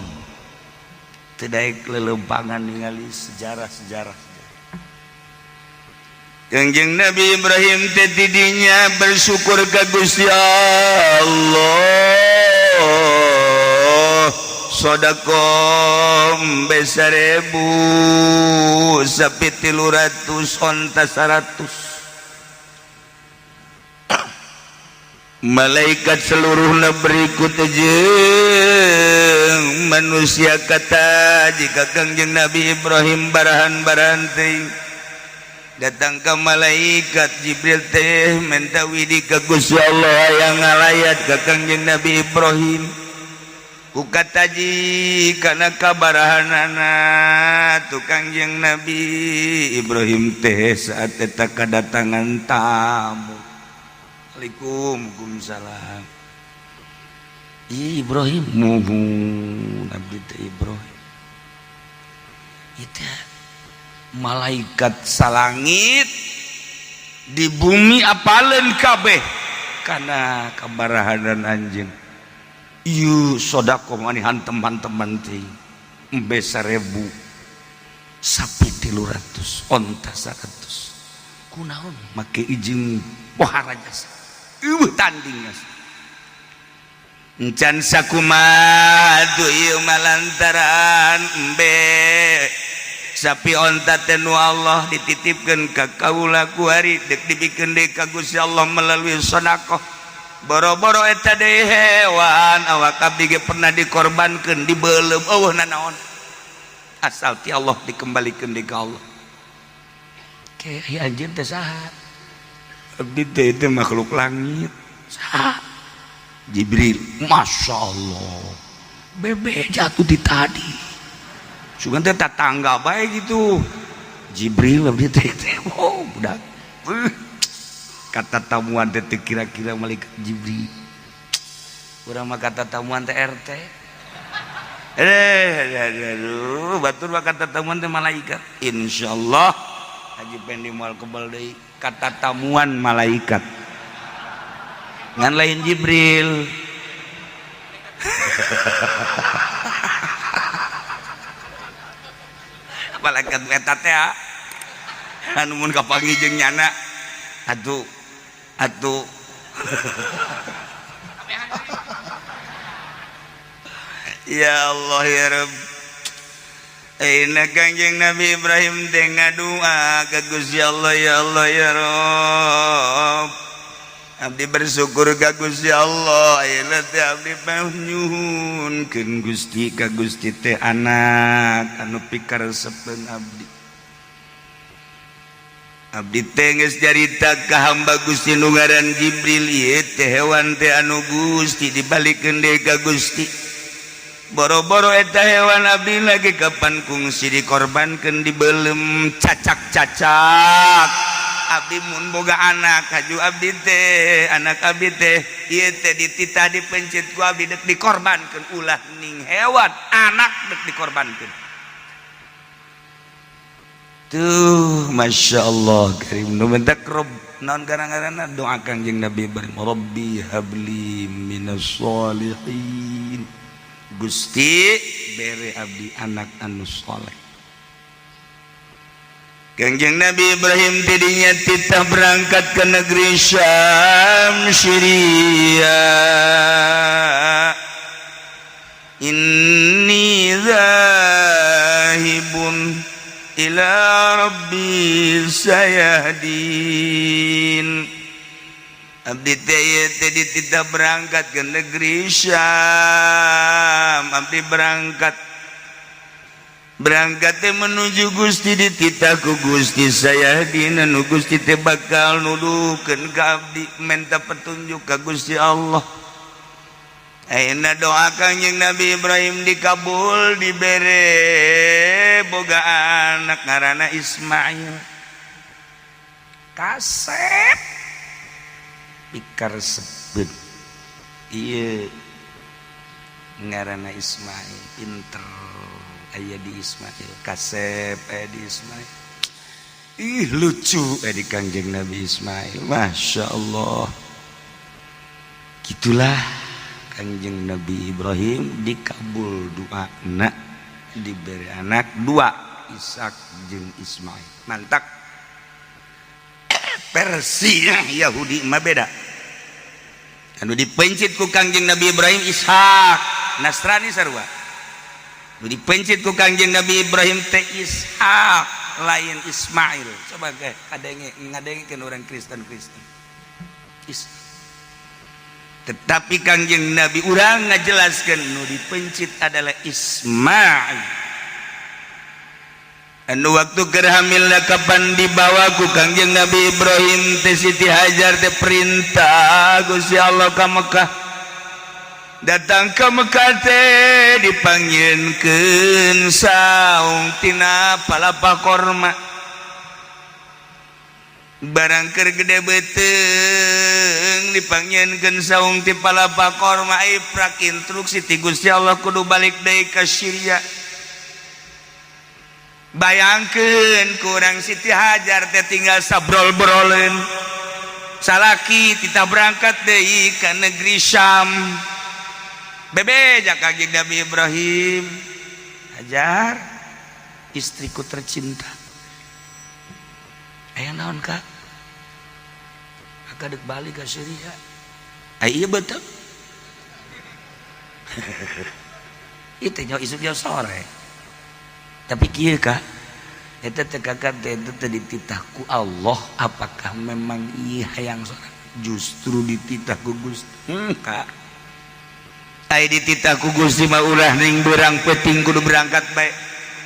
teu daek lelempangan ningali sejarah-sejarah? Kangjeng Nabi Ibrahim teh tidinya bersyukur ka Gusti Allah, sedekah embe 1000, sapi 300, onta 100. Malaikat seluruhna berikut jeung manusia kata jika Kangjeng Nabi Ibrahim barahan-barahan teh datang ke malaikat Jibril teh minta widi ke Gusti Allah yang ngalayat ke Kangjeng Nabi Ibrahim ku kataji karena kabarahanana tu Kangjeng Nabi Ibrahim teh saat eta kedatangan tamu. Assalamualaikum. Waalaikumsalam. Ibrahim? Muhun, abdi teh Ibrahim. Itu malaikat salangit di bumi apalen kabeh karena kabarahanan anjeun. Ieu sedekah mani hantem-hanteman teh, embe 1000, sapi 300, onta 100. Kunaon make izin pohara jasa eueuh tanding? Encan sakumaha ieu malantaran embe sapi onta teh nu Allah dititipkeun ka kaula, kuari dek dibikeun deui ka Gusti Allah melalui sedekah. Boro-boro eta deui, hewan awak abdi ge pernah dikorbankeun, dibeuleum, eueuh nanaon, asal ti Allah dikembalikeun deui ka Allah. Ke anjeun teh saha? Abdi teh itu makhluk langit. Saha? Jibril. Masya Allah, bebe jatuh di tadi. Sugan teh tetangga baik gitu. Jibril abdi teh. Oh, budak. Kata tamuan teh kira-kira malaikat Jibril. Urang mah kata tamuan teh RT. Eh, aduh, batur mah kata tamuan teh malaikat. Insyaallah Haji Pendi moal kebal deui kata tamuan malaikat. Ngan lain Jibril. Malaikat eta teh anu mun kapanggih jeung nyana atuh atuh. Ya Allah ya Rabb. Ayeuna Kangjeng Nabi Ibrahim teh ngadua ka Gusti Allah, ya Allah ya Rabb, abdi bersyukur ka Gusti Allah, ayeuna teh abdi nyuhunkeun Gusti ka Gusti teh anak anu pikaresepeun abdi. Abdi teh geus carita ka hamba Gusti nu ngaran Jibril, ieu teh hewan teh anu Gusti dibalikeun deui ka Gusti. Boro-boro eta hewan abdi lagi kapan kungsi dikorbankan dibelem cacak-cacak. Abdi mun boga anak haju abdi teh anak abdi teh ieu teh dititah dipencit ku abdi dek dikorbankeun, ulah ning hewan anak dek dikorbankeun. Tuh Masya Allah karim nu bentak rob naon gara-garana doa Kangjeng Nabi Ibrahim, Rabbi habli minas sholihin. Gusti bere abdi anak anu soleh. Kangjeng Nabi Ibrahim tidinya titah berangkat ke negeri Syam, Syria. Inni zahibun ila rabbi sayahdin. Abdi teh tidak berangkat ke negeri Syam, abdi berangkat berangkat teh menuju Gusti, dititah ku Gusti sayahdin, anu Gusti teh bakal nuduhkeun ka abdi, menta petunjuk ka Gusti Allah. Ayeuna doa Kangjeng Nabi Ibrahim dikabul, dibere boga anak ngaranna Ismail. Kasep pikar sebut iya ngaranna Ismail, pinter aya di Ismail, kasep aya di Ismail, ih lucu aya di Kangjeng Nabi Ismail, Masya Allah. Gitulah Kangjeng Nabi Ibrahim dikabul doa nak, diberi anak dua, Ishak jeung Ismail. Mantap versi Yahudi mah beda. Anu dipencit ku Kangjeng Nabi Ibrahim Ishak, Nasrani sarua. Anu dipencit ku Kangjeng Nabi Ibrahim teh Ishak, lain Ismail. Coba ge kadenge ngadengekeun orang Kristen-Kristen. Tetapi Kangjeng Nabi urang ngajelaskeun nu dipencit adalah Ismail. Anu waktu keur hamilna kapan dibawa ku Kangjeng Nabi Ibrahim teh Siti Hajar teh perintah Gusti Allah ka Mekah. Datang ke Mekah teh dipanggilkeun saung tina palapa korma. Barang keur gede beuteung dipanggilkeun saung ti palapa korma, iprak instruksi ti Gusti Allah kudu balik deui ka Syria. Bayangkeun kurang Siti Hajar teh tinggal sabrol-broleun salaki tita berangkat deui ka negeri Syam. Bebeja ka Nabi Ibrahim, Hajar istriku tercinta, aya naon kak? Kakak dek balik ka Syria. Ai ieu betul. Itu nyawa isuk jauh sore. Tapi kieu kak, eta teh kakak teh eta teh dititah ku Allah, apakah memang ieu hayang sorang? Justru dititah ku Gusti. Kak. Ai dititah ku Gusti mah ulah ning beurang peuting kudu berangkat bae.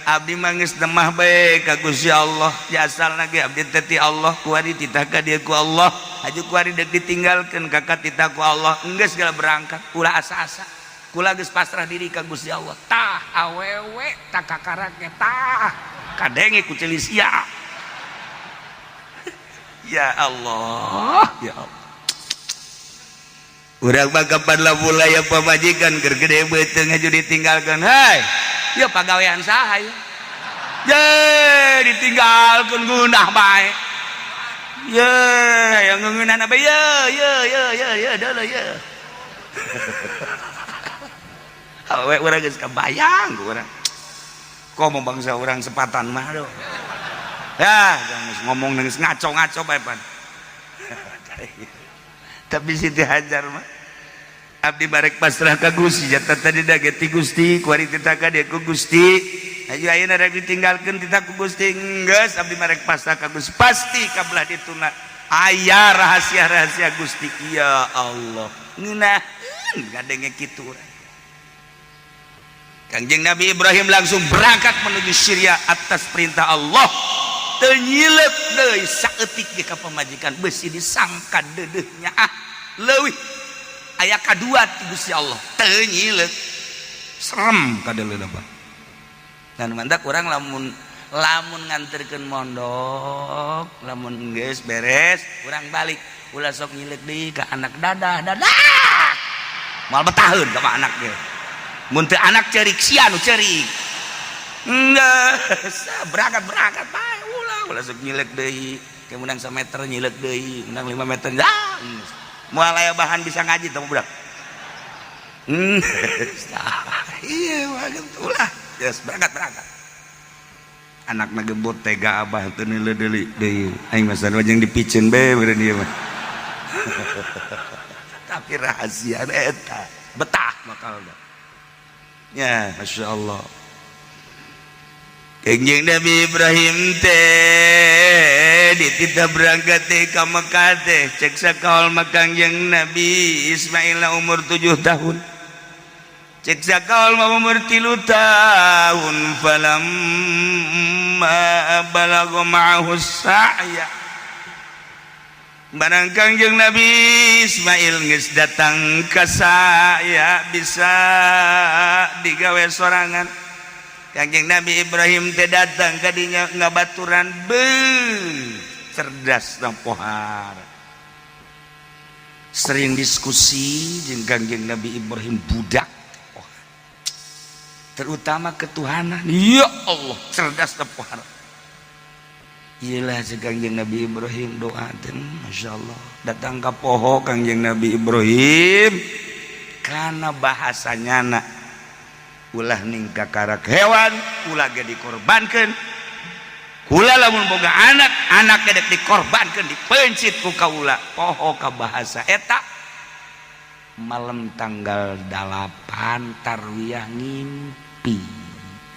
Abdi mah geus demah bae ka Gusti Allah. Ya asalna ge abdi teh ti Allah, kuari titah ka dieu ku Allah. Aju kuari deuk ditinggalkeun kakak titah ku Allah. Enggeus segala berangkat, ulah asa-asa. Kula geus pasrah diri ka Gusti Allah. Tah awewe tak kakarak ge tah. Kadenge ku ceuli sia. Ya Allah, ya Allah. Urang mah kapan lah ya pamajikan keur gede beuteung aju ditinggalkeun. Hei, ya pagawean saha ya? Ye, ditinggalkeun gundah bae. Ye, yang ngeungeunana bae ye ye ye ye ye deuleu ye. Awe urang geus kabayang ku urang. Komo bangsa urang sepatan mah aduh. Ya, jangan ngomong geus ngaco-ngaco bae pan. Tapi Siti Hajar mah abdi barek pasrah ka Gusti jata tadi da ge ti Gusti kuari titah ka dieu ku Gusti. Ayo ayeuna rek ditinggalkeun titah ku Gusti, geus abdi marek pasrah ka Gusti, pasti ka belah dituna aya rahasia-rahasia Gusti. Ya Allah, ngeunaheun ngadenge kitu urang. Kangjeng Nabi Ibrahim langsung berangkat menuju Syria atas perintah Allah. Teu nyilep deui saeutik ge ka pamajikan, beusi disangka deudeuhnya ah leuwih aya kadua ti Gusti Allah. Teu nyilep. Serem kadeuleuna mah. Dan mantak urang lamun lamun nganterkeun mondok, lamun geus beres, urang balik ulah sok nyilek deui ka anak, dadah dadah. Moal betaheun ka anak ge. Mun teu anak ceurik, sia nu ceurik. Geus berangkat berangkat bae, ulah ulah sok nyilek deui. Ke menang sameter nyilek deui, menang 5 meter. Dah. Moal aya bahan bisa ngaji teh budak. Iya, ulah. Geus berangkat berangkat. Anak ngegebot tega abah teu neuleuh deui deui. Aing mah sarua jeung dipiceun bae meureun ieu mah. Tapi rahasia eta betah bakal da. Ya, Masya Allah. Kangjeng Nabi Ibrahim teh dititah berangkat teh ka Mekah teh, cek sakaol mah Kangjeng Nabi Ismail umur 7 tahun. Cek sakaol mah umur 3 tahun. Falamma balagha ma'ahu sa'ya, barang Kangjeng Nabi Ismail geus datang ka saya bisa digawe sorangan, Kangjeng Nabi Ibrahim teh datang ka dinya ngabaturan. Be cerdas dan pohara, sering diskusi jeung Kangjeng Nabi Ibrahim budak. Oh, terutama ketuhanan, ya Allah, cerdas dan pohara. Iyalah, si Kangjeng Nabi Ibrahim doa teh, Masya Allah, datang ke poho Kangjeng Nabi Ibrahim karena bahasanya nak ulah ningka karak hewan, ulah ge dikorbankan. Kula lamun boga anak, anak gedek dikorbankan, dipencit ku kaula. Poho ka bahasa eta. Malam tanggal 8 tarwiyah ngimpi.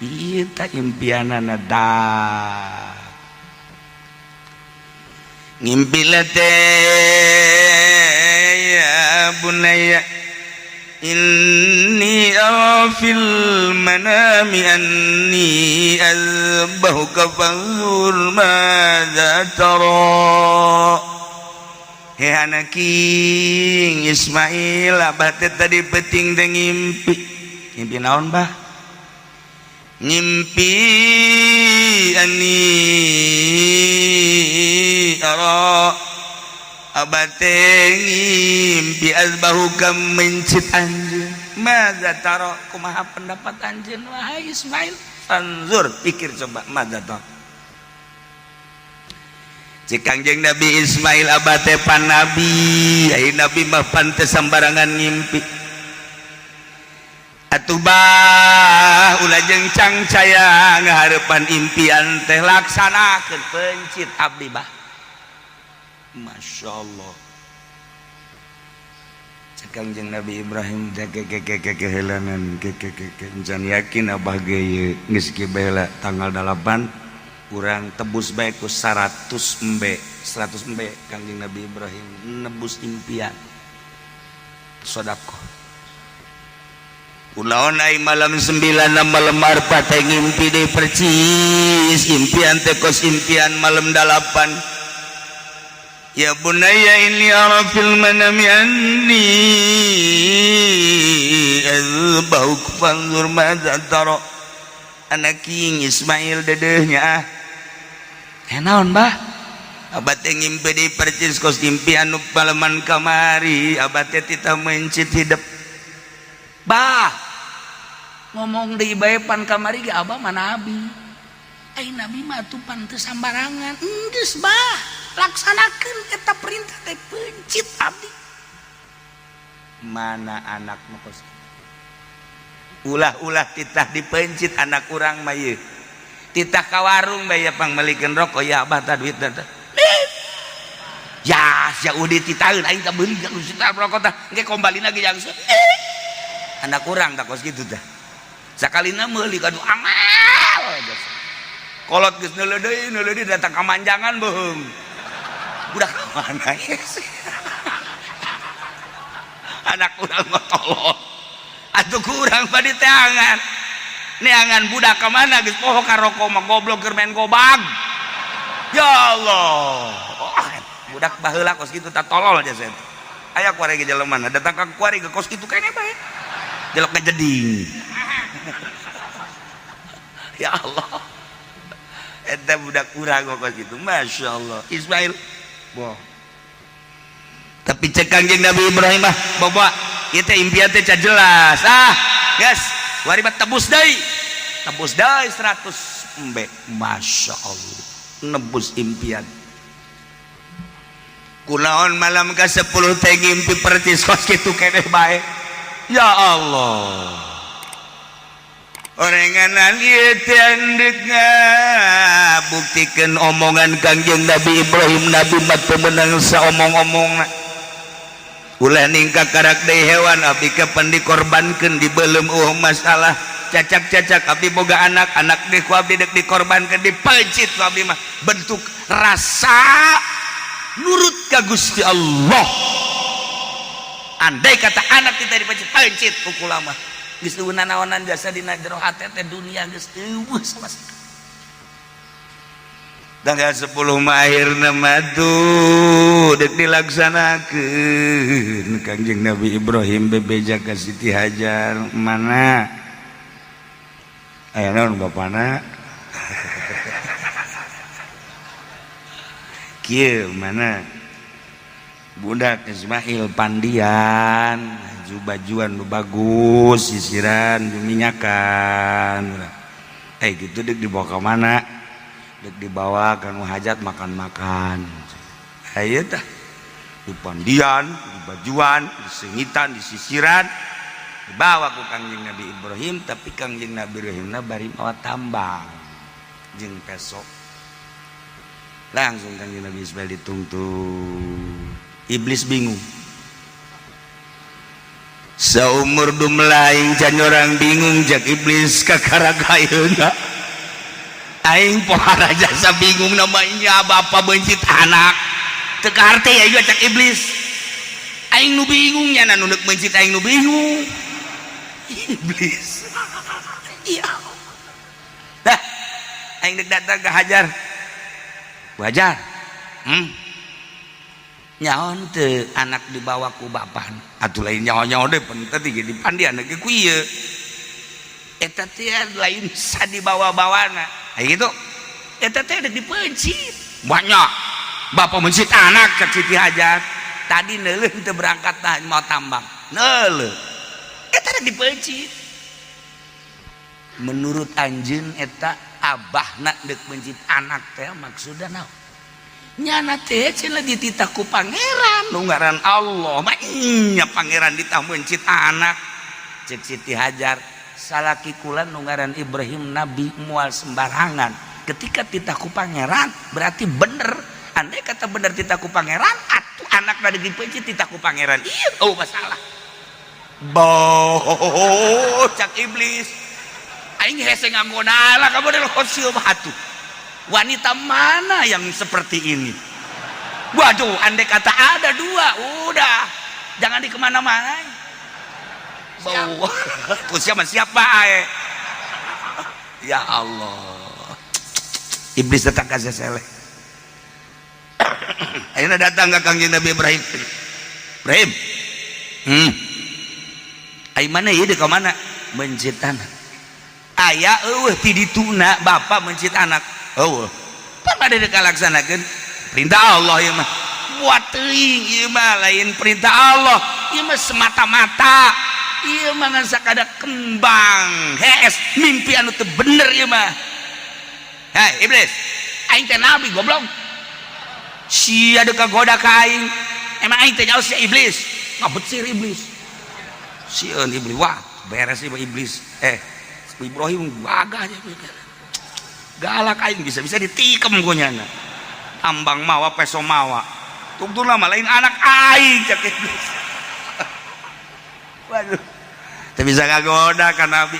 Ieu tah impianana dah. Ngimpi teh, ya bunaya inni ara fil manami anni azbahuka fanzur madza tara. Hei anak king Ismail, abah teh tadi peting teh ngimpi. Ngimpi naon, bah? Ngimpi anni ara, abah teh ngimpi azbahuka, mencit anjeun. Madza tara, kumaha pendapat anjeun wahai Ismail? Fanzur, pikir coba, madza tara. Cek Kangjeng Nabi Ismail, abah teh pan nabi, ai nabi mah pan teu sambarangan ngimpi. Atuh bah, ulah jeung cangcaya ngahareupan impian teh, laksanakeun, pencit abdi bah. Masya Allah. Cek Kangjeng Nabi Ibrahim teh, ke ke ke ke kehelanan ke ke ke ke encan yakin abah ge ieu geus kieu bae. Tanggal 8 urang tebus bae ku 100 embe, 100 embe. Kangjeng Nabi Ibrahim nebus impian sedekah. Kunaon ai malam 9 malam arpa teh ngimpi deui percis impian teh kos impian malam 8. Ya bunayya inni ara fil manami anni azbahuk fanzur madza tara. Anak King Ismail dedehnya ah. Eh, naon, Bah? Abah teh ngimpi di percis kos ngimpi anu paleman kamari. Abah teh tita mencit hidup. Bah, ngomong deui bae, pan kamari ge abah mah nabi. Ai nabi mah atuh pan teu sambarangan. Enggeus, Bah, laksanakeun eta perintah teh, pencit abdi. Mana anak nu kos ulah-ulah titah dipencit anak urang mah ieu. Titah ka warung bae pangmeulikeun rokok ya, Abah tah duit tah. Ya, sia udah titaheun aing tah beuli ka rokok tah. Engke kombalina ge yang anak urang tah kos kitu tah. Sakalina meuli aduh amal. Kolot geus neuleuh deui, neuleuh deui datang ka manjangan beuheung. Budak ka mana sih? Anak urang mah tolol. Atuh kurang mah diteangan. Neangan budak ka mana geus poho ka rokok mah, goblok keur main gobag. Ya Allah. Oh, budak baheula kos kitu tah, tolol aja saya. Aya kuari ge jelema datang ka kuari ge kos kitu kene bae. Jelek ngejeding. Ya Allah. Eta budak urang kos kitu. Masya Allah. Ismail. Boh. Tapi cek Kangjeng Nabi Ibrahim mah, bawa ieu teh impian teh jelas. Ah, guys, wari mah tebus deui. Tebus deui 100 embe. Masya Allah. Nebus impian. Kunaon malam ke 10 teh ngimpi percis kos kitu keneh bae. Ya Allah. Orenganan ieu teh endek ngabuktikeun omongan Kangjeng Nabi Ibrahim, Nabi mah teu meunang saomong-omongna. Ulah ningka karak deui hewan abdi kapan dikorbankeun dibelum eueuh masalah. Cacak-cacak abdi boga anak, anak deui ku abdi dek dikorbankeun, dipencit ku abdi mah bentuk rasa nurut ka Gusti Allah. Andai kata anak kita dipencit, pencit ku kula mah. Geus eueuh nanaonan jasa dina jero hate teh, dunia geus eueuh sama sekali. Tanggal 10 mah akhirna mah tuh dek dilaksanakeun. Kangjeng Nabi Ibrahim bebeja ka Siti Hajar, mana aya naon bapana kieu, mana budak Ismail pandian baju-bajuan nu bagus, sisiran, minyakan, eh gitu dek dibawa ke mana? Dek dibawa ke nu hajat makan-makan. Ayo tah di pandian, di bajuan, disengitan, disisiran, dibawa ku Kangjeng Nabi Ibrahim. Tapi Kangjeng Nabi Ibrahim na bari mawa tambang jeung peso. Langsung Kangjeng Nabi Ismail dituntut. Iblis bingung seumur dumlaing can orang bingung jak iblis kakara ayeuna. Aing pohara jasa bingung namanya bapak bencit anak teu kaharti ya juga cak iblis. Aing nu bingung nya nu deuk mencit, aing nu bingung iblis. Iya dah, aing dek datang ke Hajar. Wajar nyaon teu anak dibawa ku bapak atuh lain nyaho-nyaho deh penting di pandian ge ku ieu eta teh lain sa dibawa-bawana. Kayak gitu eta teh dek dipencit banyak bapak mencit anak ke Siti Hajar tadi neuleuh teu berangkat tah mau tambang neuleuh eta dek dipencit. Menurut anjeun eta abahna dek mencit anak teh maksudna naon? Nyana teh cenah dititah ku pangeran nu ngaran Allah mah nya pangeran ditah mencit anak. Cek Siti Hajar, salaki kula nu ngaran Ibrahim nabi moal sembarangan. Ketika titah ku pangeran berarti bener. Andai kata bener titah ku pangeran atuh anak dari dipencit titah ku pangeran iya oh masalah. Boh, cak iblis, aing hese nganggo nala kamu dari khosium atuh. Wanita mana yang seperti ini? Waduh, andai kata ada dua udah jangan di kemana-mana. Bau terus siapa siapa ae. Ya Allah, iblis datang ke seleh. Akhirnya datang ke Kangjeng Nabi Ibrahim. Ibrahim, Ai mana ieu, ke mana mencit anak? Aya eueuh ti dituna bapak mencit anak eueuh. Pan bade dek laksanakeun perintah Allah ieu mah. Buat teuing ieu mah lain perintah Allah. Ieu mah semata-mata. Ieu mah ngan sakada kembang. Hees, mimpi anu teu bener ieu mah. Hei iblis, aing teh nabi goblok. Sia dek kagoda ka aing. Emang aing teh nyaho sia iblis. Ngabecir iblis. Sieun iblis. Wah, beres ieu iblis. Ibrahim gagah aja. Galak aing bisa-bisa ditikem ku nyana. Ambang mawa peso mawa. Tungtung lama lain anak aing cek iblis. Waduh. Teu bisa kagoda ka Nabi.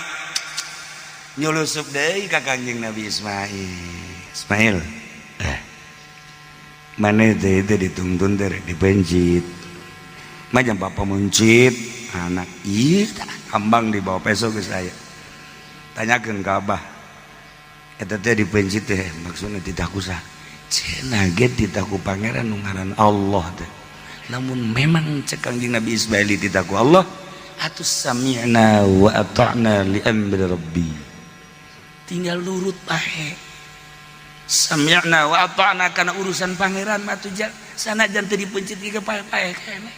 Nyulusup deui ka Kangjeng Nabi Ismail. Ismail. Mana teh itu dituntun teh dipencit. Macam papa mencit anak iya ambang di bawah peso ke saya. Tanyakeun ka abah. Eta teh dipencit teh maksudna titah ku saha? Cenah ge titah ku pangeran nu ngaran Allah teh. Namun memang cek Kangjeng Nabi Ismail dititah ku Allah, atuh sami'na wa ata'na li amri rabbi. Tinggal nurut bae. Sami'na wa ata'na kana urusan pangeran mah atuh sanajan teu dipencit ge pae-pae keneh.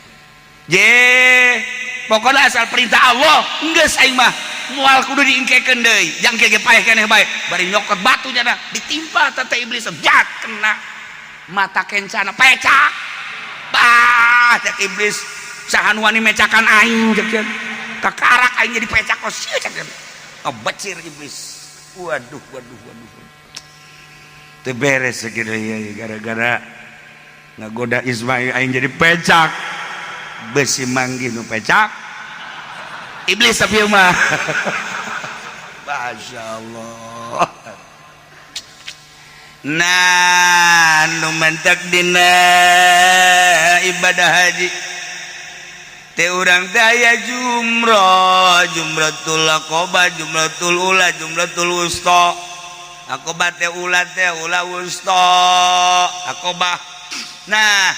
Je, pokoknya asal perintah Allah, geus aing mah moal kudu diingkekeun deui, jang ge paeh keneh bae. Bari nyokot batu jana ditimpa teh iblis jat kena mata kencana pecak. Bah, cek iblis, saha nu wani mecakan aing cek. Kakarak aing jadi pecak kos sia cek. Ngebecir iblis. Waduh, waduh, waduh. Teu beres sakieu ya gara-gara ngagoda Ismail aing jadi pecak. Besi manggih nu pecak iblis tapi mah. Masya Allah. Nah, nu mentek dina ibadah haji teh urang teh aya jumroh, jumratul aqabah, jumratul ula, jumratul wusta. Aqabah teh ula teh ula wusta, aqabah. Nah,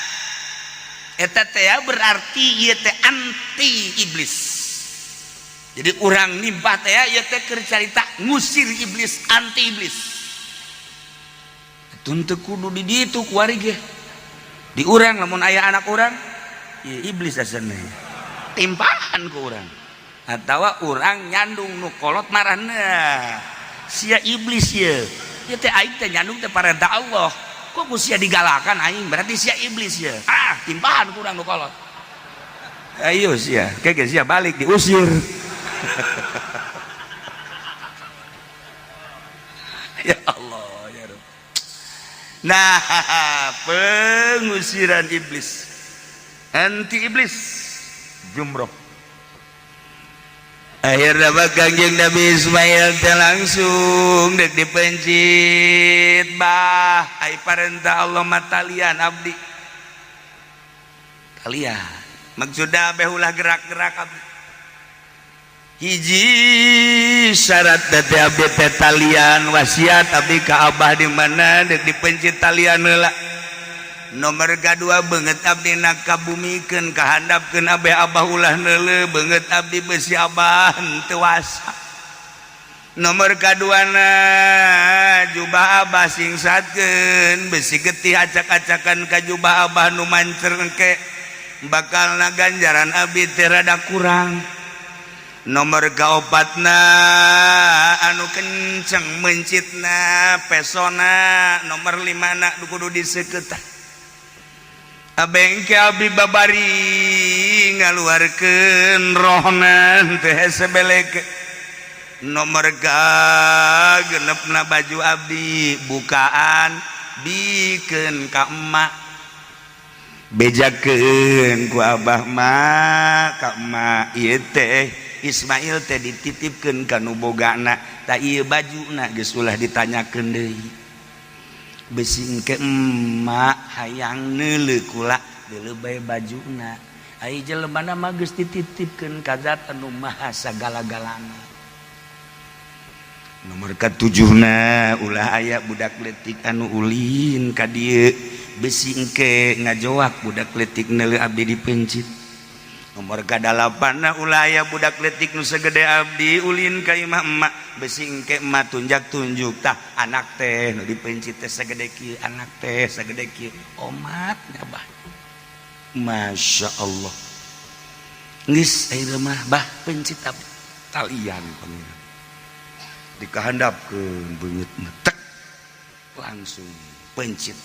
eta teh berarti ieu teh anti iblis. Jadi urang nimpah teh ieu teh keur carita ngusir iblis, anti iblis. Teu kudu di ditu kuari ge. Di urang lamun aya anak urang, ieu iblis asana. Timpahan ku urang. Atawa urang nyandung nu kolot marahna. Sia iblis ieu. Ieu teh aing teh nyandung teh parentah Allah. Kok ku sia digalakan aing berarti sia iblis ya. Ah, timpahan ku urang nu kolot. Ayo sia, kege sia balik diusir. Ya Allah ya Rabb. Nah, pengusiran iblis, anti iblis, jumroh. Akhirnya Kangjeng Nabi Ismail teh langsung dek dipencit bah, ai parentah Allah mah talian abdi. Talian. Maksudna abeh ulah gerak-gerak abdi. Hiji syarat teh abdi teh talian wasiat abdi ka abah di mana dek dipencit talian heula. Nomor kedua beungeut abdi na kabumikeun kahandapkeun abeh abah ulah neuleuh beungeut abdi besi abah henteu wasa. Nomor kaduana jubah abah singsatkeun besi getih acak-acakan ka jubah abah nu mancer engke bakalna ganjaran abdi teh rada kurang. Nomor kaopatna anu kenceng mencitna pesona nomor 5 na kudu disekeutah. Abengke abdi babari ngaluarkeun rohna teh sebelek. Nomor ka genepna baju abdi bukaan bikeun ka emak. Bejakeun ku abah mah ka emak ieu teh Ismail teh dititipkeun ka nu bogana ta ieu bajuna geus ulah ditanyakeun deui. Besi engke emak hayang neuleuh kula deuleu bae bajuna. Ai jelemana mah geus dititipkeun ka zat anu maha sagala-galana. Nomor katujuhna ulah aya budak leutik anu ulin ka dieu besi engke ngajoak budak leutik neuleuh abdi dipencit. Nomor kadalapanna, ulah aya budak letik nu segede abdi ulin ka imah emak, besi engke emak tunjak tunjuk. Tah, anak teh nu dipencit teh segede kieu, anak teh segede kieu omat nya, Bah. Masya Allah, geus ayeuna mah, Bah, pencit abdi talian. Pangeran dikahandapkeun beungeut tek, langsung pencit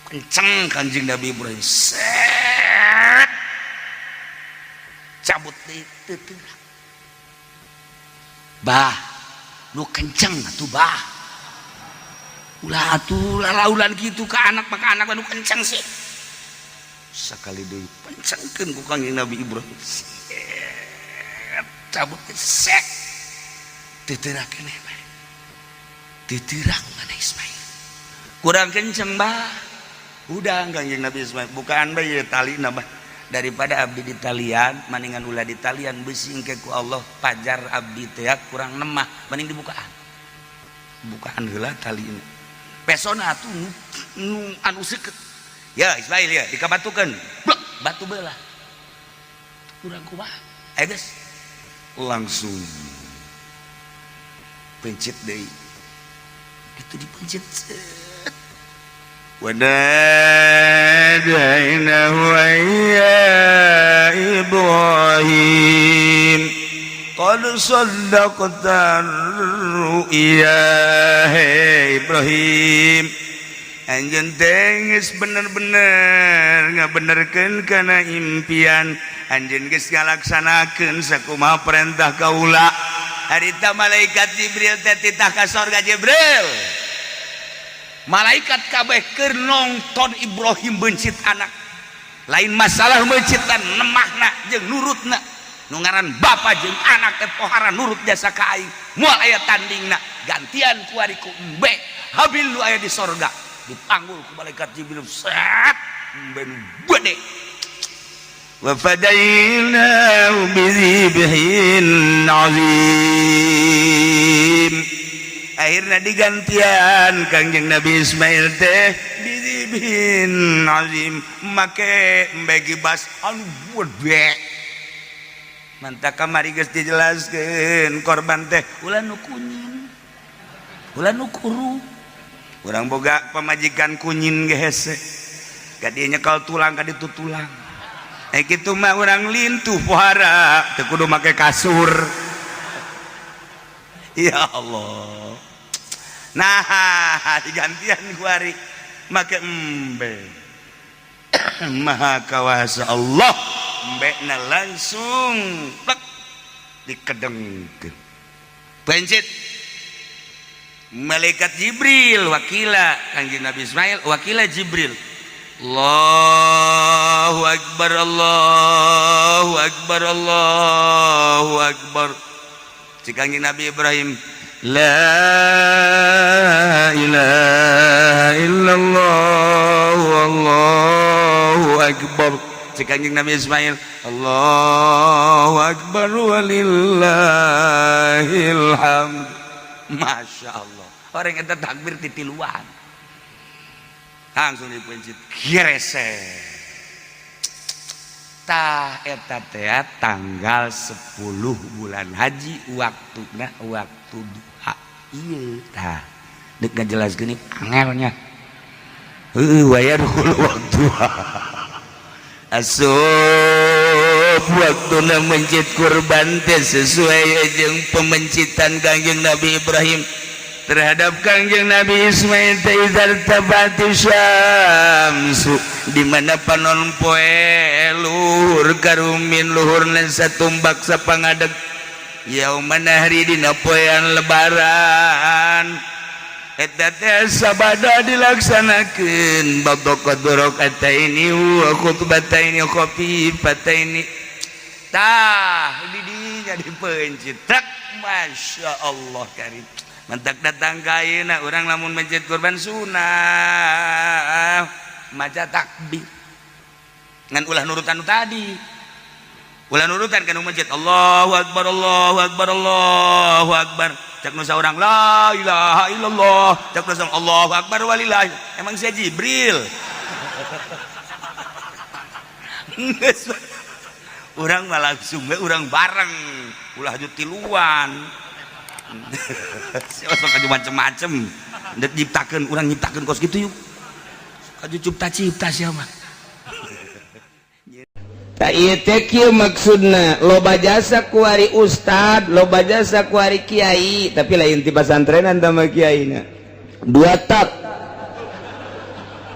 kenceng. Kanjeng Nabi Ibrahim set, cabut deui, teu. Bah, nu kenceng atuh, Bah. Ulah atuh lalaulan kitu ka anak, maka anak nu kenceng sih. Sakali deui pencengkeun ku Kanjeng Nabi Ibrahim, set, cabut, set, teu teurak keneh bae, teu teurak. Mana Ismail? Kurang kenceng, Bah. Udah, Kanjeng Nabi Ismail bukaan bae ieu tali. Bah, daripada abdi di talian, mendingan ulah di talian, besi engke ku Allah pajar abdi teh kurang nemah, mending dibukaan, bukaan heula tali ini. Pesona atuh nu anu seukeut ya, Ismail ya, dikabatukeun. Blek, batu belah kurang kumaha. Ayo geus, langsung pencit deui itu, dipencit set. وناديناه أن يا إبراهيم قد صدقت الرؤيا. Hei Ibrahim, anjeun teh geus bener-bener ngabenerkeun kana impian anjeun, geus ngalaksanakeun sakumaha perintah kaula. Harita malaikat Jibril teh titah ka sorga. Jibril, malaikat kabeh keur nonton Ibrahim bencit anak. Lain masalah mencitan, nemahna jeung nurutna. Nu ngaran bapa jeung anak teh pohara nurut jasa ka aing, moal aya tandingna. Gantian ku ari ku embe Habil nu aya di sorga, dipanggul ku malaikat Jibril, set, embe nu gede. وفديناه بذبح عظيم. Akhirnya digantian Kangjeng Nabi Ismail teh بذبح عظيم, make embe gibas anu gede. Mantap, kamari geus dijelaskeun, korban teh ulah nu kunyin, ulah nu kuru. Urang boga pamajikan kunyin ge hese, ka dieu nyekel tulang, ka ditu tulang. Eh, kitu mah urang lintuh pohara, teu kudu make kasur. Ya Allah, nah digantian ku ari make embe. Maha kawasa Allah. Embe na langsung plek, dikedengkeun, pencit. Malaikat Jibril wakila Kanjeng Nabi Ismail, wakila Jibril, Allahu Akbar, Allahu Akbar, Allahu Akbar. Cik Kanjeng Nabi Ibrahim, لا إله إلا الله والله أكبر. Cik Kanjeng Nabi Ismail, الله أكبر ولله الحمد. Masya Allah, orang eta takbir titiluan, langsung dipencit, gresek. Tah, eta teh tanggal 10 bulan haji, waktuna waktu duha. Iya, tah dek ngajelaskeun angelnya, heueuh, wayadkhulu waktuha. Asup waktuna mencit kurban teh sesuai jeung pemencitan Kangjeng Nabi Ibrahim terhadap Kangjeng Nabi Ismail teh إذا ارتفعت الشمس, di mana panon poe luhur karumin, luhurna satumbak sapangadeg, يوم النحر, dina poean lebaran. Eta teh sabada dilaksanakeun babaqat ini wa khutbataini khafifataini. Tah, di dinya dipencit truk. Masya Allah karim. Mentak datang ka ayeuna urang lamun mencit kurban sunah maca takbir, ngan ulah nurutan tadi, ulah nurutan kan masjid, Allahu Akbar, Allahu Akbar, Allahu Akbar. Cak nu saurang, لا إله إلا الله. Cak nu saurang, الله أكبر ولله. Emang saya Jibril? Geus. Urang mah langsung we, urang bareng, ulah aju tiluan. Siapa sok aju macem-macem. Ndek nyiptakeun, urang nyiptakeun kos kitu yuk. Aju cipta-cipta siapa? Tak ieu teh kieu maksudna, loba jasa kuari ustad, loba jasa kuari kiai, tapi lain ti pasantrenan tah mah kiaina. Dua tak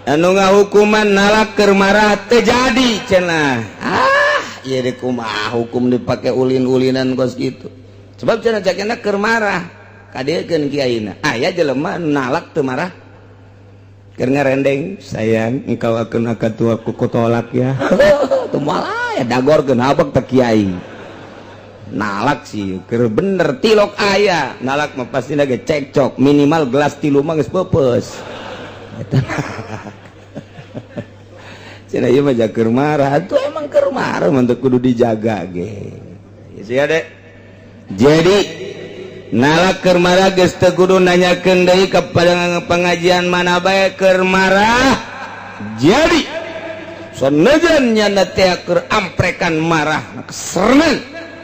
anu ngahukuman nalak keur marah teu jadi cenah. Ah, ieu deui kumaha hukum dipake ulin-ulinan kos kitu. Sebab cenah cakena keur marah, kadiekeun kiaina. Aya jelema nalak teu marah. Keur ngarendeng, "Sayang, engkau akan akad tuaku kutolak ya." Tuh malah ya dagorkeun habek teh kiai. Nalak sih keur bener tilok aya, nalak mah pasti ge cekcok, minimal gelas tilu mah geus peupeus. Eta cenah ieu mah keur marah, tuh emang keur marah mah teu kudu dijaga ge. Ya dek. Jadi nalak keur marah geus teu kudu nanyakeun deui kepada pengajian mana bae, keur marah. Jadi sanajan nyana teh keur amprekan marah kesernan,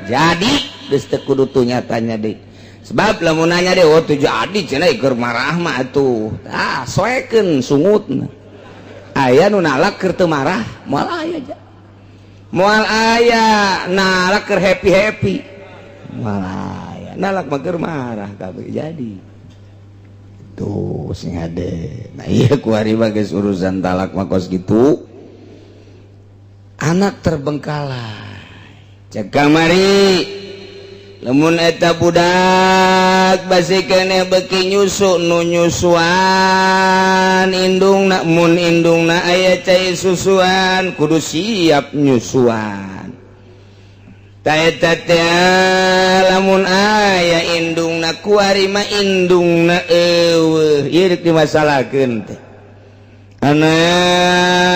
jadi geus teu kudu tuh nyatanya deui. Sebab lamun nanya deui, "Oh, teu jadi cenah, keur marah mah atuh." Ah, soekeun sungutna. Aya nu nalak keur teu marah, moal aya ja. Moal aya nalak keur happy-happy. Moal aya nalak mah keur marah kabeh jadi. Tuh sing hade. Nah, iya kuari mah geus urusan talak mah kos kitu. Anak terbengkalai. Cek kamari lamun eta budak basi keneh beuki nyusu, nu nyusuan indungna, mun indungna aya cai susuan kudu siap nyusuan. Ta eta teh lamun aya indungna, kuari mah indungna eueuh, ieu rek dimasalahkeun teh. Anak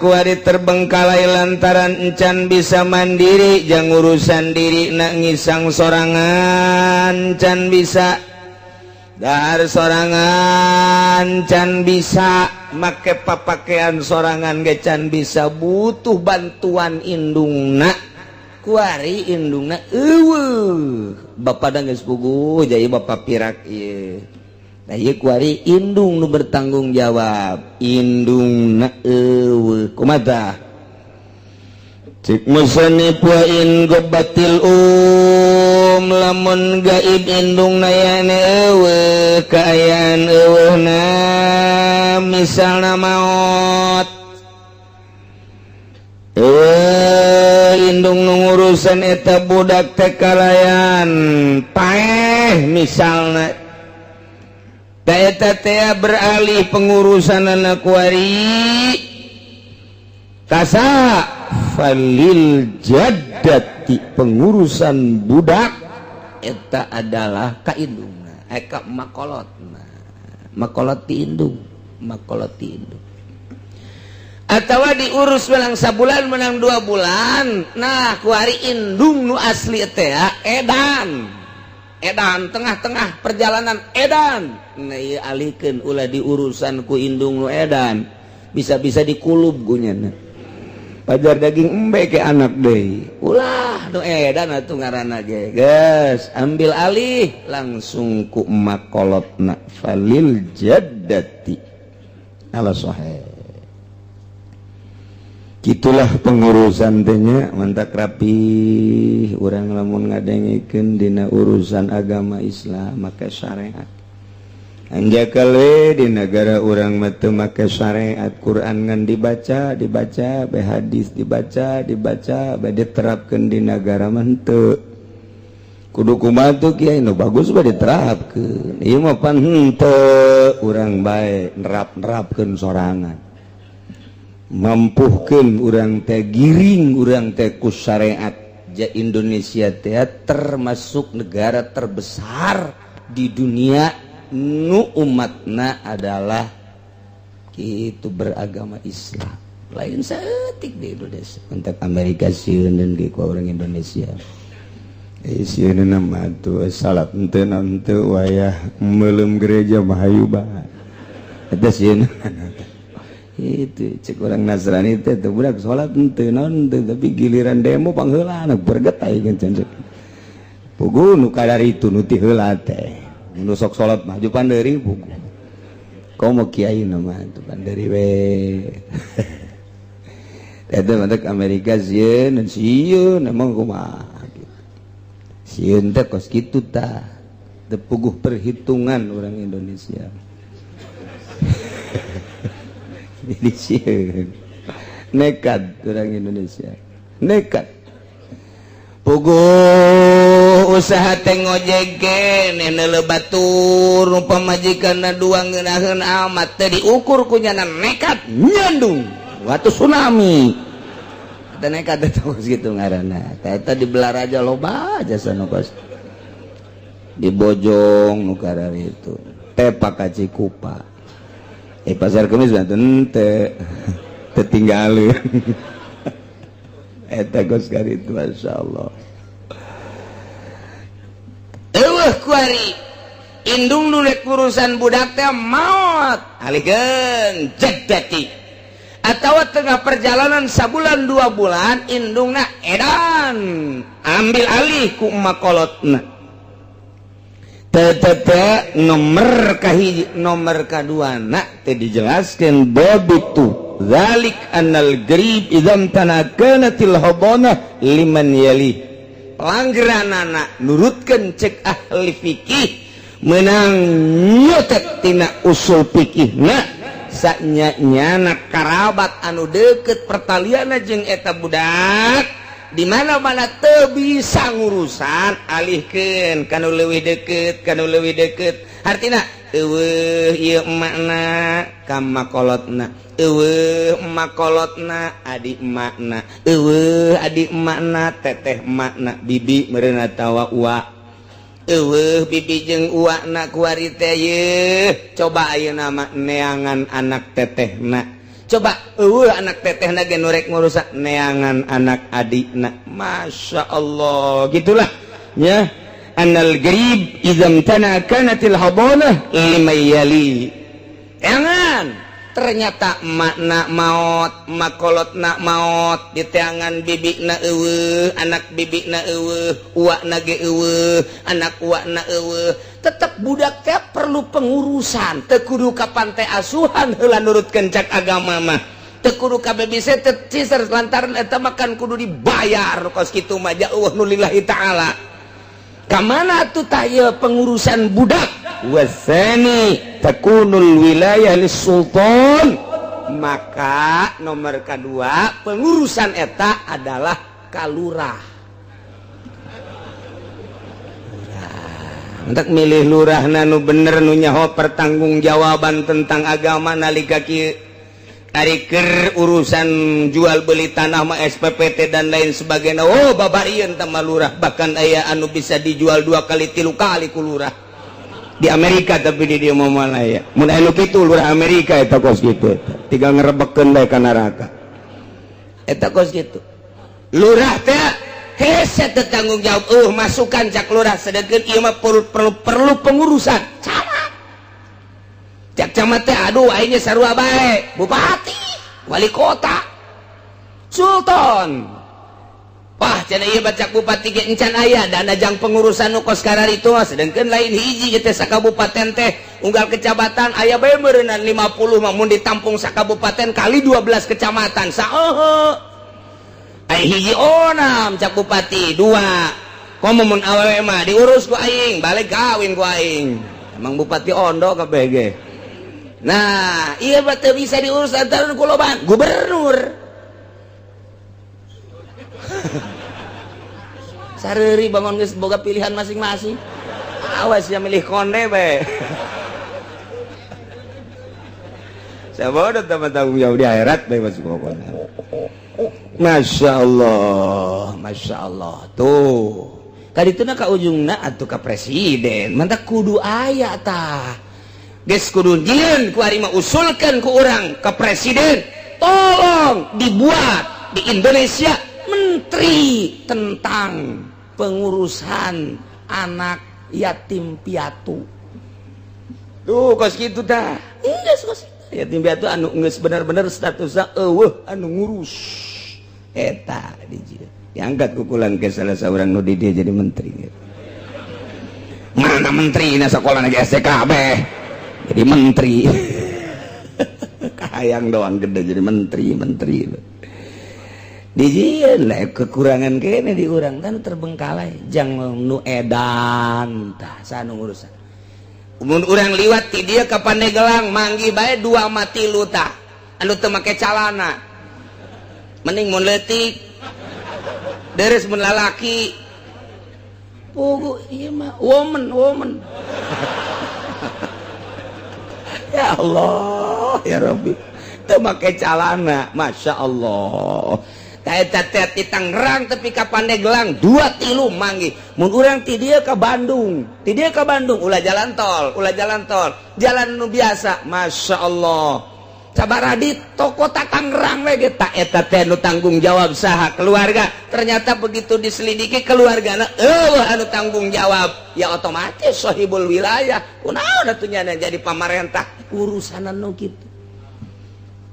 kuari terbengkalai lantaran encan bisa mandiri jang urusan diri, nak ngisang sorangan can bisa, dahar sorangan can bisa, make papakaian sorangan ge can bisa, butuh bantuan indungna. Kuari indungna eueuh, bapak da geus puguh jadi bapak pirak ieu. Nah, ieu kuari indung nu bertanggung jawab, indungna eueuh, kumaha cik musannif? Wa in ghabatil um, lamun gaib indungna, yani eueuh, kaayaan eueuhna, misalna maot, eueuh indung nu ngurusan eta budak teh kalayan paeh misalna. Eta teh beralih pengurusan anak kuari kasa falil jaddati, pengurusan budak eta adalah ka indungna, ka makolotna, makolot ti indung, makolot ti indung atau diurus menang sabulan, menang 2 bulan. Nah, kuari indung nu asli teh edan edan, tengah-tengah perjalanan edan. Nah, ieu alihkeun, ulah diurusan ku indung nu edan, bisa-bisa dikulub gunyana pajar daging embe ke anak deui. Ulah nu edan atuh ngaranna ge, geus ambil alih langsung ku makolotna, falil jaddati ala sahih. Gitulah pengurusan tehnya, mantak rapi urang lamun ngadengikeun dina urusan agama Islam make syariat. Anjakal we di negara urang mah teu make syariat. Quran ngan dibaca dibaca be, hadis dibaca dibaca be, diterapkeun di negara mah henteu. Kudu kumaha tuh, Kiai? Nu bagus bae diterapkeun, ieu mah pan henteu. Urang bae nerap-nerapkeun sorangan, mampuhkeun urang teh, giring urang teh ku syariat. Ja Indonesia teh termasuk negara terbesar di dunia nu umatna adalah itu beragama Islam, lain saeutik di Indonesia. Untuk Amerika sieun dan ku orang Indonesia. Eh, sieun mah tuh salat henteu henteu, wayah meuleum gereja mah hayu bae, eta sieun. Itu cek orang Nasrani teh teu budak salat henteu naon teu, tapi giliran demo pangheulana berget aing can. Puguh nu kadar itu nu ti heula teh. Nu sok salat maju pandeuri puguh. Komo kiai nama itu panderi we. Eta mantak Amerika sieun sieun emang kumaha gitu. Sieun teh kos kitu tah. Teu puguh perhitungan orang Indonesia. Jadi sieun. Nekat orang Indonesia. Nekat. Puguh usaha teh ngojek keneh neuleuh batur nu pamajikanna dua ngeunaheun amat teh diukur ku nyana nekat nyandung waktu tsunami. Eta nekat eta kos kitu ngaranna. Tah eta di Belaraja loba jasa nu kos di Bojong nu kararitu. Tepak ka Cikupa. Pasar Kemis mah teu teu tinggalin. Eta kos karitu masyaallah. Eueuh kuari indung nu rek urusan budak teh maot alikeun jaddati atawa tengah perjalanan sabulan 2 bulan indungna edan ambil alih ku emak kolotna. Teu nomor kahiji nomor kaduana teh dijelaskeun babitu zalik annal grib idzam tanakanatil habana liman yali. Pelanggeranana nurutkeun cek ahli fikih menang nyotet tina usul fikihna saknya nyana karabat anu deket pertalianna jeung eta budak di mana-mana teu bisa ngurusan alihkeun kanu leuwih deket kanu leuwih deket artina eueuh ieu emakna ka makolotna eueuh makolotna adi emakna eueuh adi emakna teteh emakna bibi meureun atawa uwa eueuh bibi jeung uwana kuari teh yeuh coba ayeuna mah neangan anak tetehna coba eueuh anak tetehna ge nu rek ngurusan neangan anak adikna Masya Allah gitulah ya. Annal grib idzam tana kanatil hadanah liman yali. Jangan ternyata makna maot makolotna maot di teangan bibikna eueuh anak bibikna eueuh uakna ge eueuh anak uakna eueuh tetep budak teh perlu pengurusan teu kudu ka pantai asuhan heula nurutkeun cak agama mah teu kudu ka babysitter lantaran eta mah kan kudu dibayar kos kitu mah jauh nu lillahi ta'ala. Kamana tuh tah ieu pengurusan budak? Wasani takunul wilayah lis-sultan. Maka nomor kedua pengurusan eta adalah kalurah. Lurah. Untuk milih lurah nu bener nu nyaho pertanggungjawaban tentang agama nalika kieu ari keur urusan jual beli tanah mah SPPT dan lain sebagainya. Oh babarieun tah mah lurah bahkan aya anu bisa dijual 2 kali 3 kali ku lurah di Amerika tapi di dieu mah moal aya. Mun aya nu kitu lurah Amerika eta kos kitu eta tinggal ngerebekeun bae ka neraka eta kos kitu. Lurah teh hese teu tanggung jawab masukan cak lurah sedengkeun ieu mah perlu pengurusan camat. Cak camat teh aduh aing sarua bae bupati wali kota sultan. Wah cenah ieu bacak bupati ge encan aya dana jang pengurusan nu kos kararitu mah sedengkeun lain hiji ieu teh sakabupaten teh unggal kecamatan aya bae meureunnan 50 mah mun ditampung sakabupaten kali 12 kecamatan saeuheuh. Ai hiji onam cak bupati 2 komo mun awewe mah diurus ku aing balik kawin ku aing emang bupati ondo kabeh ge. Nah iya mah teu bisa diurus antara ku loban gubernur. Sareuri bangun geus boga pilihan masing-masing. Awas ya milih konde bae. Saya bodoh teman tanggung jawab di akhirat bae masuk pokoknya. Masya Allah, Masya Allah tuh. Kadituna ka ujungna atuh ka presiden. Mantap kudu aya tah. Geus kudu jieun ku ari mah usulkeun ku urang ka presiden. Tolong dibuat di Indonesia menteri tentang pengurusan anak yatim piatu. Tuh kos kitu tah. Geus kos kitu. Yatim piatu anu geus bener-bener statusna eueuh anu ngurus eta dijieun, diangkat kukulan ke salah seorang nu di dia jadi menteri gitu. Mana menteri na sekolah lagi STKB jadi menteri, kahayang doang gede jadi menteri. Menteri dijieun lah, kekurangan kene di urang kan terbengkalai jang nu edan. Tah, saha nu ngurusan? Mun urang liwat ti dieu ka Pandeglang, manggih bae dua mati tilu tah anu teu make calana, mending mun leutik deres, mun lalaki pugu. Ieu mah woman woman. Ya Allah ya Rabbi, teu make calana, Masya Allah. Eta teh ti Tangerang tepi ka Pandeglang dua tilu manggih. Mun urang ti dieu ka Bandung, ti dieu ka Bandung, ulah jalan tol, ulah jalan tol, jalan nu biasa, Masya Allah, sabaraha di toko Tangerang we ge. Tak eta teh nu tanggung jawab saha? Keluarga. Ternyata begitu diselidiki, keluargana eueuh anu tanggung jawab. Ya otomatis sahibul wilayah kunaon atuh nyana jadi pamarentah urusan nu kitu?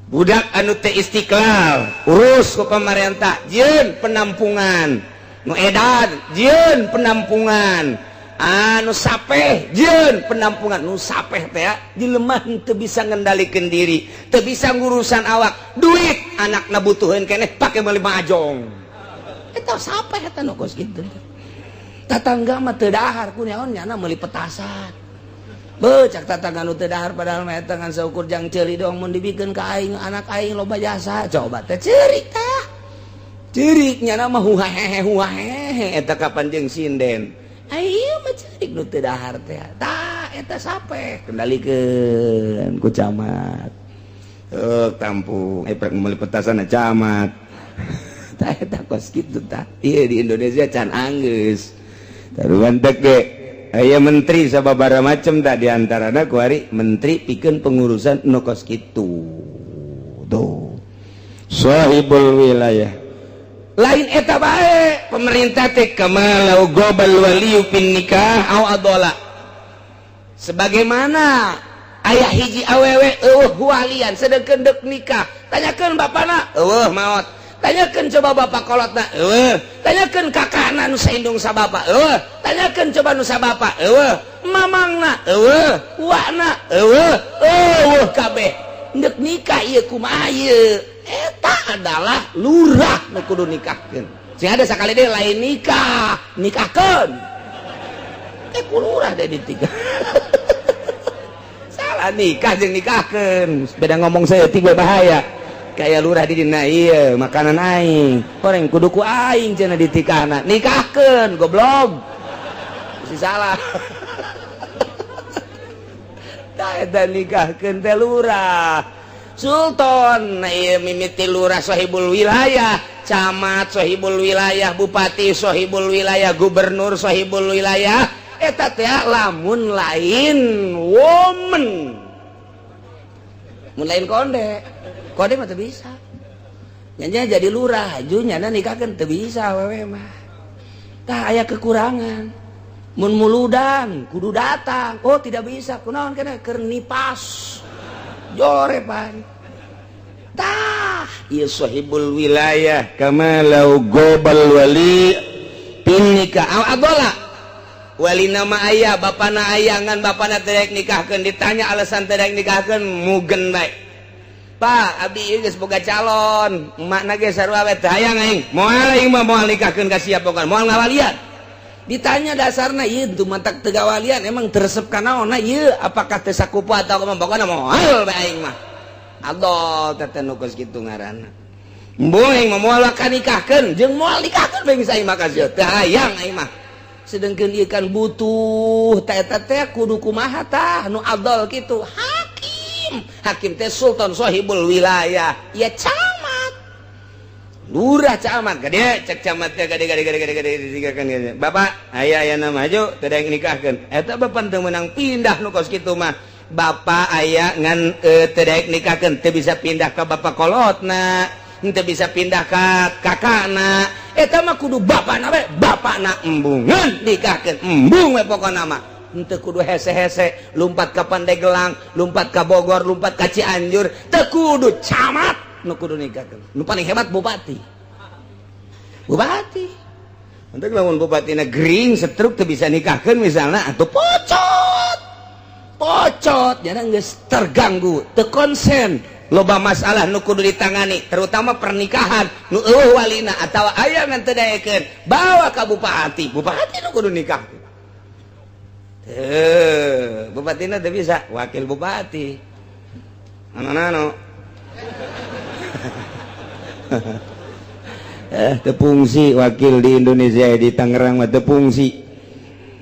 Budak anu teu istiqlal urus ku pamarentah, jieun penampungan. Nu edan jieun penampungan, anu sapeh jieun penampungan. Nu sapeh teh jelema teu bisa ngendalikeun diri, teu bisa ngurusan awak, duit anakna butuheun keneh pake meuli mahjong. Eta sapeh, eta nu kos kitu. Tatangga mah teu dahar, kunaon nyana meuli petasan? Becak tatangga nu teu dahar, padahal mah eta ngan saukur jang ceuli doang, mun dibikeun ka aing, anak aing loba jasa. Coba teh ceurik, tah ceurik nyana mah huhahehe huhahehe eta kapan jeung sinden. Ayo mah ceurik nu teu dahar teh. Tah, eta sapeh kendalikeun ku camat. Eh, tampung eh meuli petasan camat. Tah, eta kos kitu. Tah, ieu di Indonesia can anggeus taruhan teh ge aya menteri sababaraha macam. Tak diantarana kuari menteri pikeun pengurusan nu kos kitu tuh, sahibul wilayah. Lain eta bae, pemerintah teh kama lau ghabal waliyu fin nikah aw adola, sebagaimana aya hiji awewe eueuh walian sedengkeun deuk nikah. Tanyakeun bapana, eueuh, maot. Tanyakeun coba bapak kolotna, eueuh. Tanyakeun kakakna nu saindung sa bapak, eueuh. Tanyakeun coba nu sa bapak, eueuh. Mamangna eueuh, uakna eueuh, eueuh kabeh. Deuk nikah ieu kumaha ieu? Eta adalah lurah nu kudu nikahkeun. Sing ada sakali deui, lain nikah, nikahkeun eh ku lurah deh ditikah. Salah, nikah jeung nikahkeun beda. Ngomong saya tiga bahaya kayak lurah di dina ieu makanan aing, orang kudu ku aing cenah ditikahna. Nikahkeun, goblok, si salah. Tah, eta nikahkeun teh lurah, sultan. Nah, ieu mimiti lurah sahibul wilayah, camat sahibul wilayah, bupati sahibul wilayah, gubernur sahibul wilayah. Eta teh lamun lain woman, mun lain konde, konde mah teu bisa nyanyi jadi lurah. Ju nyana nikahkeun teu bisa awewe mah. Tah, aya kekurangan. Mun muludan kudu datang, oh tidak bisa, kunaon? Kena keur nipas jorepan. Tah, ieu sahibul wilayah kama lau ghabal wali fin nikah aw adola. Wali nama ayah, bapana ayah, ngan bapana teu nikahkeun. Ditanya alasan teu nikahkeun, mugen bae. Pak, abdi ieu geus boga calon, emakna ge sarua we, teu hayang aing, moal aing mah, moal nikahkeun ka siapa pokona, moal ngawalian. Ditanya dasarna, ieu teu mantak teu gawalian, emang teu resep ka naonna ieu, apakah teu sakupu atau kumaha, pokona moal bae aing mah. Adol teh nu kos kitu ngaranna. Embung aing mah moal ka nikahkeun, jeung moal nikahkeun bae geus aing mah ka teu hayang aing mah. Sedangkan ieu kan butuh. Tah, eta teh kudu kumaha tah nu adol kitu? Hakim. Hakim teh sultan sahibul wilayah ya, camat, lurah, camat. Gede cek camat teh, gede gede gede gede gede dinikahkeun. Bapak aya aya nama maju teu yang nikahkeun. Eta bapak teu meunang pindah nu kos kitu mah. Bapak aya ngan teu daek nikahkeun, teu bisa pindah ka bapak kolotna, teu bisa pindah ka kakakna. Eta mah kudu bapakna we, bapakna embungan nikahkeun, embung we pokona mah. Henteu kudu hese-hese lumpat ka Pandeglang, lumpat ka Bogor, lumpat ka Cianjur. Teu kudu camat nu kudu nikahkeun. Nu paling hebat bupati. Bupati. Untuk lamun bupatina gering, stroke, teu bisa nikahkeun misalnya, atau pocot. Pocot, jangan geus terganggu, teu konsen, loba masalah nu kudu ditangani, terutama pernikahan nu euweuh walina atawa aya ngan teu daekeun, bawa ka bupati. Bupati nu kudu nikah. Teu, bupatina teu bisa, wakil bupati. Anu-anu. Teu fungsi wakil di Indonesia, di Tangerang mah teu fungsi.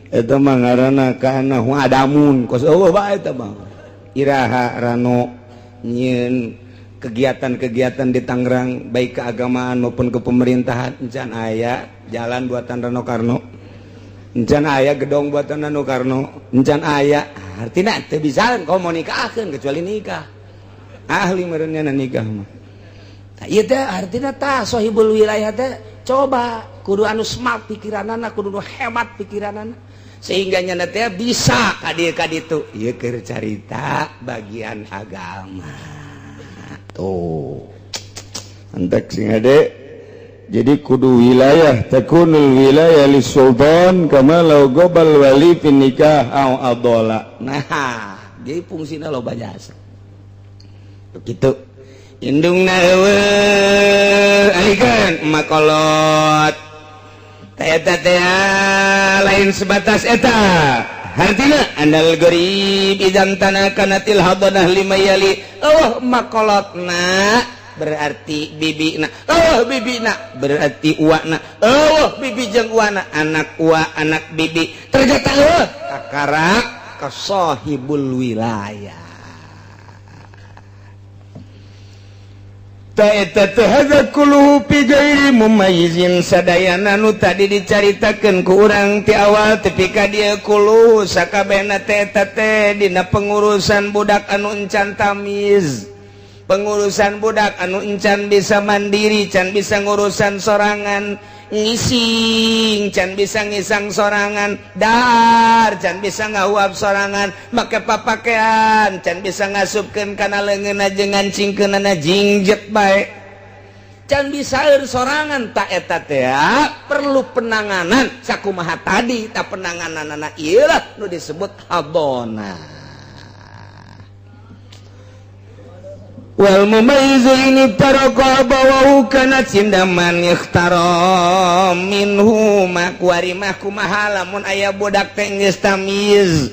Eta mah ngaranna kana adamun, kos euweuh bae eta mah. Iraha Rano nyieun kegiatan-kegiatan di Tangerang, baik keagamaan maupun kepemerintahan? Encan aya jalan buatan Rano Karno, encan aya gedong buatan Rano Karno, encan aya. Artinya teu bisa komunikasikan kecuali nikah ahli merenya. Nikah mah. Nah, ieu teh artinya tah sohibul wilayah teh coba kudu anu smart pikiranana, kudu nu hebat pikiranana, sehingga nyana teh bisa ka dieu ka ditu. Ieu keur carita bagian agama tuh. Antek sing ade. Jadi kudu wilayah, takunul wilayah li sultan kama law gobal wali fi nikah au adola. Nah, jadi fungsina loba jasa begitu. Indungna euweuh, alihkeun makolot. Eta teh lain sebatas eta. Hartina anal gharib idzan tanakanatil hadanah lima yali. Oh, makolotna berarti bibina. Oh, bibina berarti uakna. Oh, bibi jeung uakna, anak ua, anak bibi. Ternyata euweuh kakara ka sahibul wilayah. Mumayyizin. Sadayana nu tadi dicaritakeun ku urang ti awal tepi ka dieu, kulu sakabehna teh eta teh dina pengurusan budak anu encan tamiz, pengurusan budak anu encan bisa mandiri, can bisa ngurusan sorangan, ngising can bisa ngisang sorangan, dar can bisa ngahuap sorangan, make papakean can bisa ngasupkeun kana leungeunna jeung ngancingkeunana, jingjet bae can bisa sorangan. Tak eta teh perlu penanganan sakumaha tadi. Tak penanganan anak ieu lah nu disebut habona. Wal mumayyizu ini taraka abawahu kanat sindaman ikhtara minhu. Makuari mah kumaha lamun aya budak teh geus tamyiz?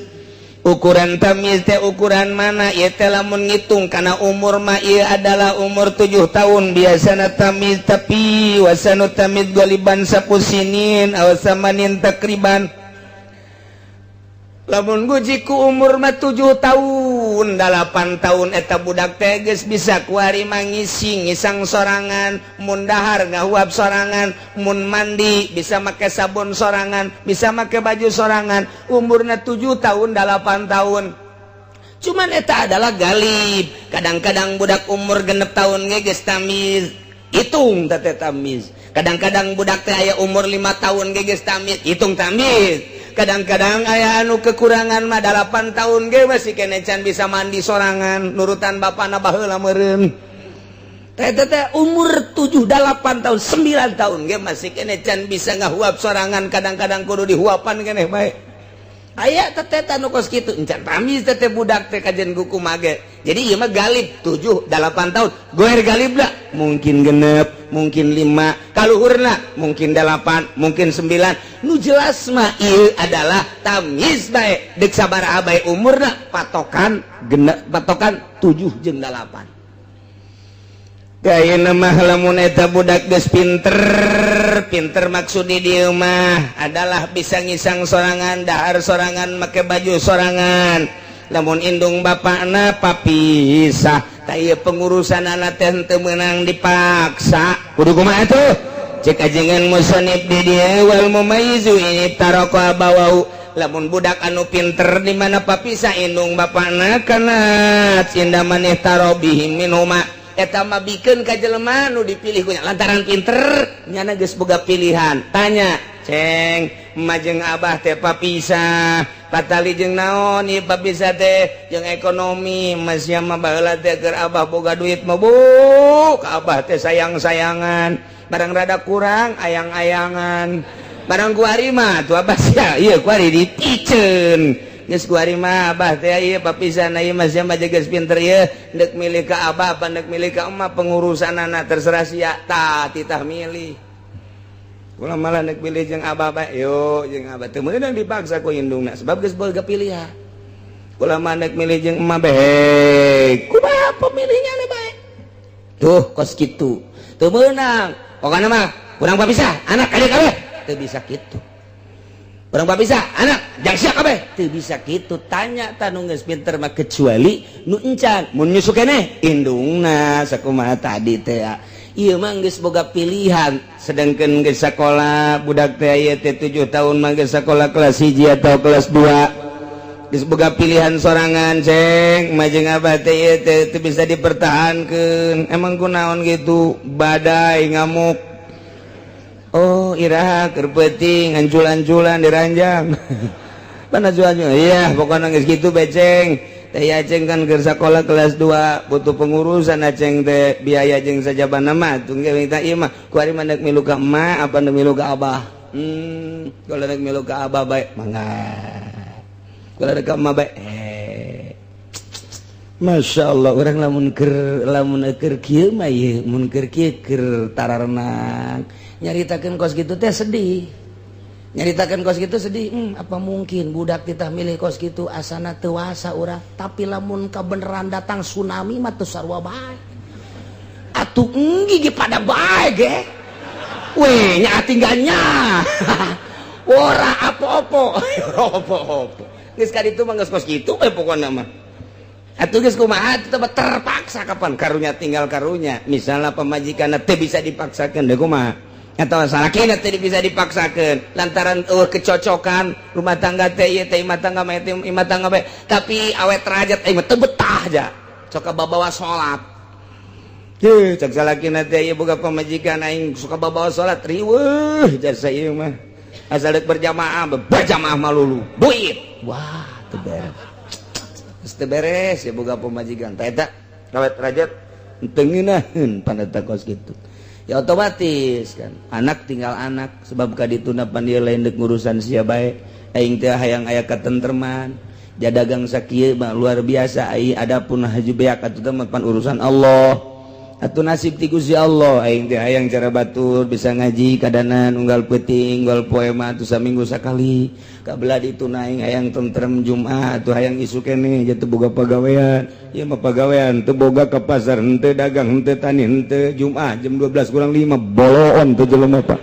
Ukuran tamyiz teh ukuran mana ieu teh? Lamun ngitung kana umur mah ieu adalah umur 7 tahun biasana tamyiz, tapi wasanu tamyiz goliban sapusinin aw samanin takriban. Lamun guji ku umur mah 7 tahun, 8 tahun eta budak teh geus bisa kuari mangising ngisang sorangan, mun dahar ngahuap sorangan, mun mandi bisa make sabun sorangan, bisa make baju sorangan, umurna 7 tahun, 8 tahun. Cuman eta adalah galib. Kadang-kadang budak umur 6 tahun ge geus tamiz, hitung teh tamiz. Kadang-kadang budak teh aya umur 5 tahun ge geus tamiz, hitung tamiz. Kadang-kadang aya anu kekurangan mah 8 tahun ge masih kene can bisa mandi sorangan, nurutan bapana baheula meureun. Teh teh umur 7, 8 tahun, 9 tahun ge masih kene can bisa ngahuap sorangan, kadang-kadang kudu dihuapan keneh bae. Aya teh teh anu kos kitu encan tamiz teh teh budak teh kajen guku mage. Jadi ieu mah galib 7, 8 tahun goer galib lah, mungkin 6, mungkin 5, kaluhurna mungkin 8, mungkin 9. Nu jelas mah ieu adalah tamyiz bae. Dek sabaraha bae umurna, patokan 6, patokan 7 jeung 8. Kayakna mah lamun eta budak geus pinter, pinter maksud di dieu mah adalah bisa ngisang sorangan, dahar sorangan, make baju sorangan. Lamun indung bapakna papisah, tah ieu pengurusan anak teh teu meunang dipaksa. Kudu kumaha tuh? Cek ajengan musonib di dieu, wal mumayyizu ini taraka abawahu, lamun budak anu pinter di mana papisah indung bapakna, kana cinda maneh tarobihi minhuma, eta mah bikeun ka jelema nu dipilih kunya lantaran pinter, nyana geus boga pilihan. Tanya. Ceng, majeng Abah teh papisah patali jeung naon ieu papisah teh? Jeung ekonomi. Masih mah baheula teh keur Abah boga duit mah, bu, ka Abah teh sayang-sayangan. Barang rada kurang, ayang-ayangan. Barang kuari mah tuh Abah sia ieu kuari dipiceun. Geus kuari mah Abah teh ieu papisan ieu. Masih mah geus pinter ieu, deuk milih ka Abah apa deuk milih ka emak, pengurusan anak terserah sia. Tah, titah milih. Ulah malah nek pilih jeung Abah bae, yo jeung Abah teu meunang dipaksa ku indungna sebab geus boga pilihan. Ulah mah nek milih jeung emak bae, kumaha pemilihnya le bae. Tuh, kos kitu. Teu meunang. Pokona mah urang papisah, anak kade kabeh. Teu bisa kitu. Urang papisah, anak jang sia kabeh. Teu bisa kitu. Tanya ta nu geus pinter mah, kecuali nu encan. Mun nyusu keneh indungna sakumaha tadi teh. Ieu mah geus boga pilihan, sedangkan geus sakola budak teh ieu teh 7 tahun mah geus sakola kelas 1 atau kelas 2, geus boga pilihan sorangan. Ceng, majeng Abah teh ieu teh teu bisa dipertahankeun. Emang kunaon gitu? Badai ngamuk. Oh, iraha keur peuting ancul-anculan di ranjang mana jual? Iya, pokoknya geus kitu beceng teh. Aceng kan keur sakola kelas 2, butuh pengurusan aceng teh, biaya jeung sajabana mah. Tunggu minta ieu mah kuari mah, milu ka emak apa nek milu ka Abah? Kalau nek milu ka Abah bae, mangga. Kalau nek ka emak bae, eh. Masya Allah, orang lamun keur kieu mah ieu mun keur kieu keur tararenang nyaritakeun kos kitu teh sedih. Nyaritakan kos gitu sedih. Apa mungkin budak kita milih kos gitu? Asana tewasa urang, tapi lamun kebenaran datang tsunami mah teu sarua bae atuh. Enggi pada bae ge weh nya, tinggalnya ora apa-apa, apa-apa geus ka ditu mah geus kos kitu we pokona mah atuh. Geus kumaha atuh, terpaksa. Kapan karunya tinggal karunya, misalnya pamajikan teu bisa dipaksakeun deh, kumaha? Atau salakina teu bisa dipaksakeun lantaran kecocokan rumah tangga teh ieu teh, imah tangga mah teh imah tangga bae, tapi awet rajat mah teu betah ja, sok babawa salat. Ye, cek salakina teh, ieu boga pamajikan aing suka babawa salat, riweuh jasa ieu mah. Asal dek berjamaah, berjamaah malulu duit. Wah, teu beres. Geus teu beres ya boga pamajikan. Tah, eta awet rajat teu ngeunaheun paneta kos kitu. Ya otomatis kan anak tinggal anak, sebab kadituna pan ieu lain dek ngurusan sia bae. Aing teh hayang aya katentreman, jadagang sakieu mah luar biasa ai. Adapun haju beak atuh mah pan urusan Allah atuh, nasib ti Gusti Allah. Aing teh hayang cara batur bisa ngaji kadanan unggal peuting, unggal poe mah atuh saminggu sakali. Kabelah ditu aing hayang tentrem Jumat atuh, hayang isuk keneh jatuh boga pagawean. Ieu mah pagawean teu boga, ke pasar henteu, dagang henteu, tani henteu. Jumat jam 12 kurang 5 boloon tuh jelema, Pak.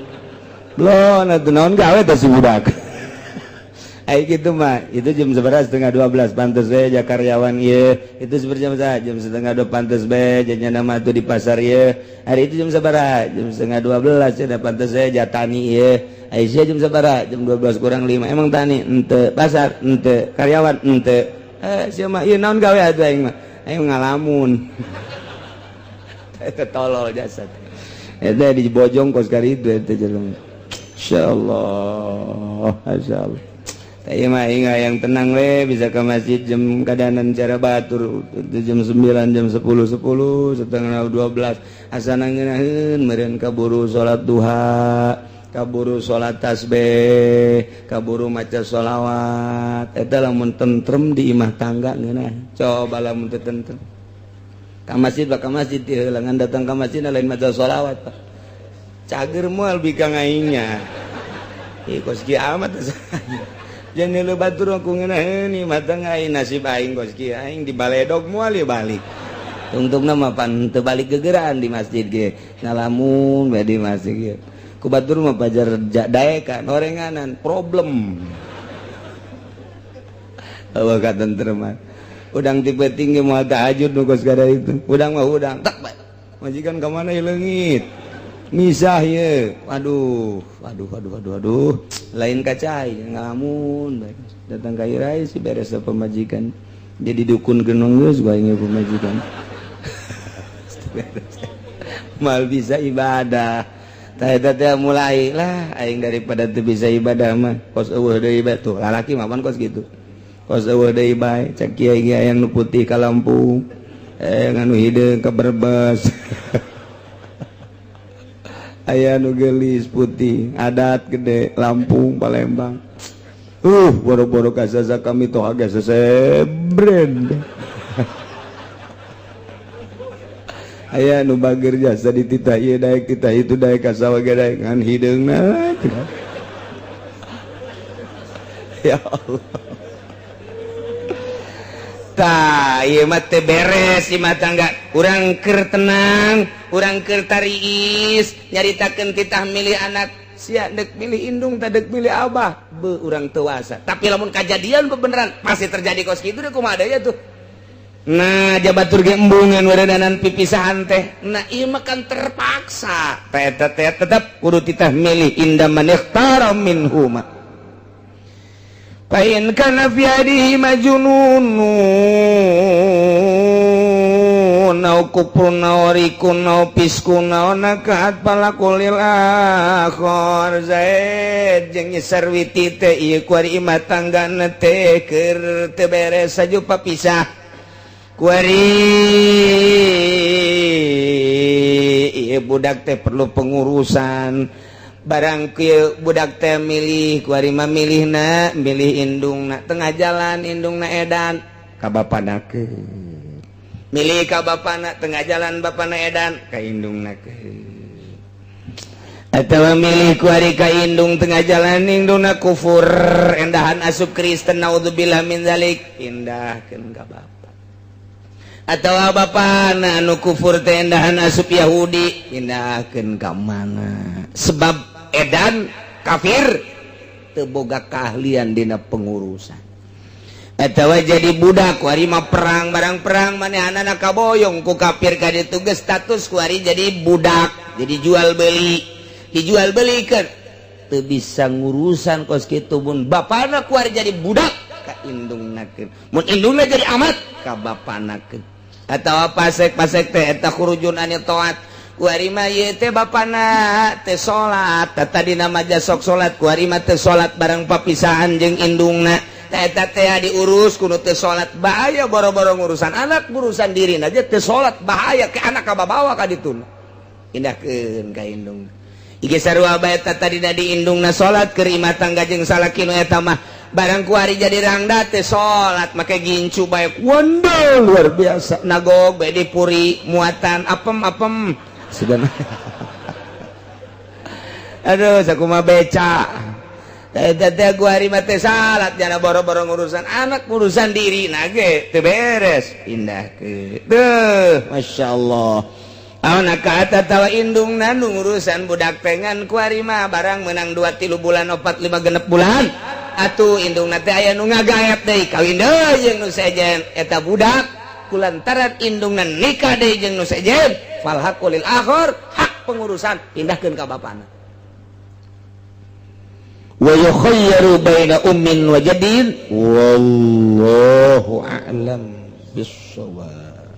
Belon atuh, naon gawe teh si budak? Ai gitu mah itu jam seberapa? Setengah 12 pantes we ja karyawan ieu. Itu seperti jam jam setengah dua pantes be jadinya nama tuh di pasar ieu. Hari itu jam seberapa? Jam setengah 12 ya pantes we ja tani ieu. Aisyah jam seberapa? Jam 12 kurang 5. Emang tani ente, pasar ente, karyawan ente. Eh, siapa ieu, naon gawe atuh? Aing mah aing ngalamun. Eta tolol jasad eta dibojong kos kali itu eta jelema. Insyaallah, insyaallah. Ieu mah aing yang tenang we, bisa ke masjid jam kadanan cara batur jam 9, jam 10, 10 setengah 12, asana ngeunaheun meureun, kaburu salat duha, kaburu salat tasbih, kaburu maca sholawat. Eta lamun tentrem di imah tangga ngeunah. Coba lamun teu tentrem, ka masjid, ka masjid diheulangan, datang ka masjid lain maca sholawat, Pak. Cager moal bikang aingnya. Ih, kos kieu amat. Jangan lu batur aku ngeunaheun imah tangga aing, nasib aing kos kieu, aing di baledog moal ya balik. Tungtungna mah pan teu balik gegeraan di masjid ge ngalamun bae di masjid ge. Ku batur mah pajar daekan orenganan problem. Allah katentreman. Udang tipe tinggi moal tahajud nu kos kada itu. Udang mah udang tak bae. Majikan ka mana leungit. Misah ye. Aduh, aduh, aduh, aduh, aduh. Lain kacai ngalamun bae. Datang ka irai si beres pemajikan. Jadi dukun genong geus bae pemajikan. Mal bisa ibadah. Tah eta teh mulai lah aing daripada teu bisa ibadah mah kos eueuh deui bae. Tuh lalaki mah pan kos kitu, kos eueuh deui bae. Cek kiai ge aya nu putih ka Lampung, nganu hideung ka Brebes, aya nu geulis putih adat gede Lampung, Palembang. Boro-boro kasaza kami toh agak sesebren. Aya nu bager jasa dititah ieu daek, titah itu daek, ka sawah ge daek, ngan hideungna. Ya Allah. Tah, ieu mah teu beres imah tangga. Urang keur tenang, urang keur tariis, nyaritakeun titah milih anak. Sia dek milih indung tah dek milih abah. Be urang teu wasa. Tapi lamun kajadian bebeneran pasti terjadi kos kitu deh, kumaha deui atuh. Nah, jabatur ge embungan weredanan pipisahan teh. Nah, ieu mah kan terpaksa. Teh eta teh tetep kudu titah milih inda man ikhtara minhuma. Fa in kana fi adihi majnunun aw kufrun aw rikun aw fiskun aw nakahat falaqulil akhar. Zaid jeung Sarwiti teh ieu kuari imah tanggana teh keur teu beres saju papisah kuari. Ieu budak teh perlu pengurusan barang kieu. Budak teh milih kuari mah, milihna milih indungna. Tengah jalan indungna edan, ka bapana keun. Milih ka bapana, tengah jalan bapana edan, ka indungna keun. Atawa milih kuari ka indung, tengah jalan indungna kufur, endahan asup Kristen, naudzubillah min zalik, pindahkeun ka bapa. Atawa bapana anu kufur teh endahan asup Yahudi, pindahkeun ka mana? Sebab edan kafir teu boga keahlian dina pengurusan. Atawa jadi budak kuari mah, perang barang perang manehanana kaboyong ku kafir ka ditu geus status kuari jadi budak, jadi jual beli, dijual belikan, teu bisa ngurusan kos kitu. Mun bapana kuari jadi budak, ka indungna keun. Mun indungna jadi amat, ka bapana keun. Atawa pasek-pasek teh eta khurujun anit taat kuari mah. Ieu teh bapana teh salat, tadi nama jasok salat, kuari mah teh salat. Barang papisahan jeung indungna teh eta teh diurus kudu teu salat, bahaya. Boro-boro ngurusan anak, urusan diri aja teu salat, bahaya ke anak kababawa ka ditu. Indahkeun ka indung. Ige sarua bae eta tadina di indungna salat keur imah tangga jeung salaki nu eta mah. Barang kuari jadi rangda teh salat, make gincu bae, wonder luar biasa, nagog bae dipuri muatan apem-apem sudah. Aduh, sakumaha beca eta teh kuari mah teh salat jana. Boro-boro ngurusan anak, urusan diri nage teu beres, pindah ke deuh. Masya Allah. Anak kata tawa indung nu ngurusan budak pengen kuari mah barang menang 2 3 bulan, 4 5 6 bulan atuh indung teh aya nu ngagaet deui, kawin deui jeung nu sejen. Eta budak kulantaran indungna nikah deui jeung nu sejen, fal haqqu lil akhar, hak pengurusan pindahkeun ka bapana. Wa yukhayyaru baina ummin wa jadin, wallahu a'lam bissawab.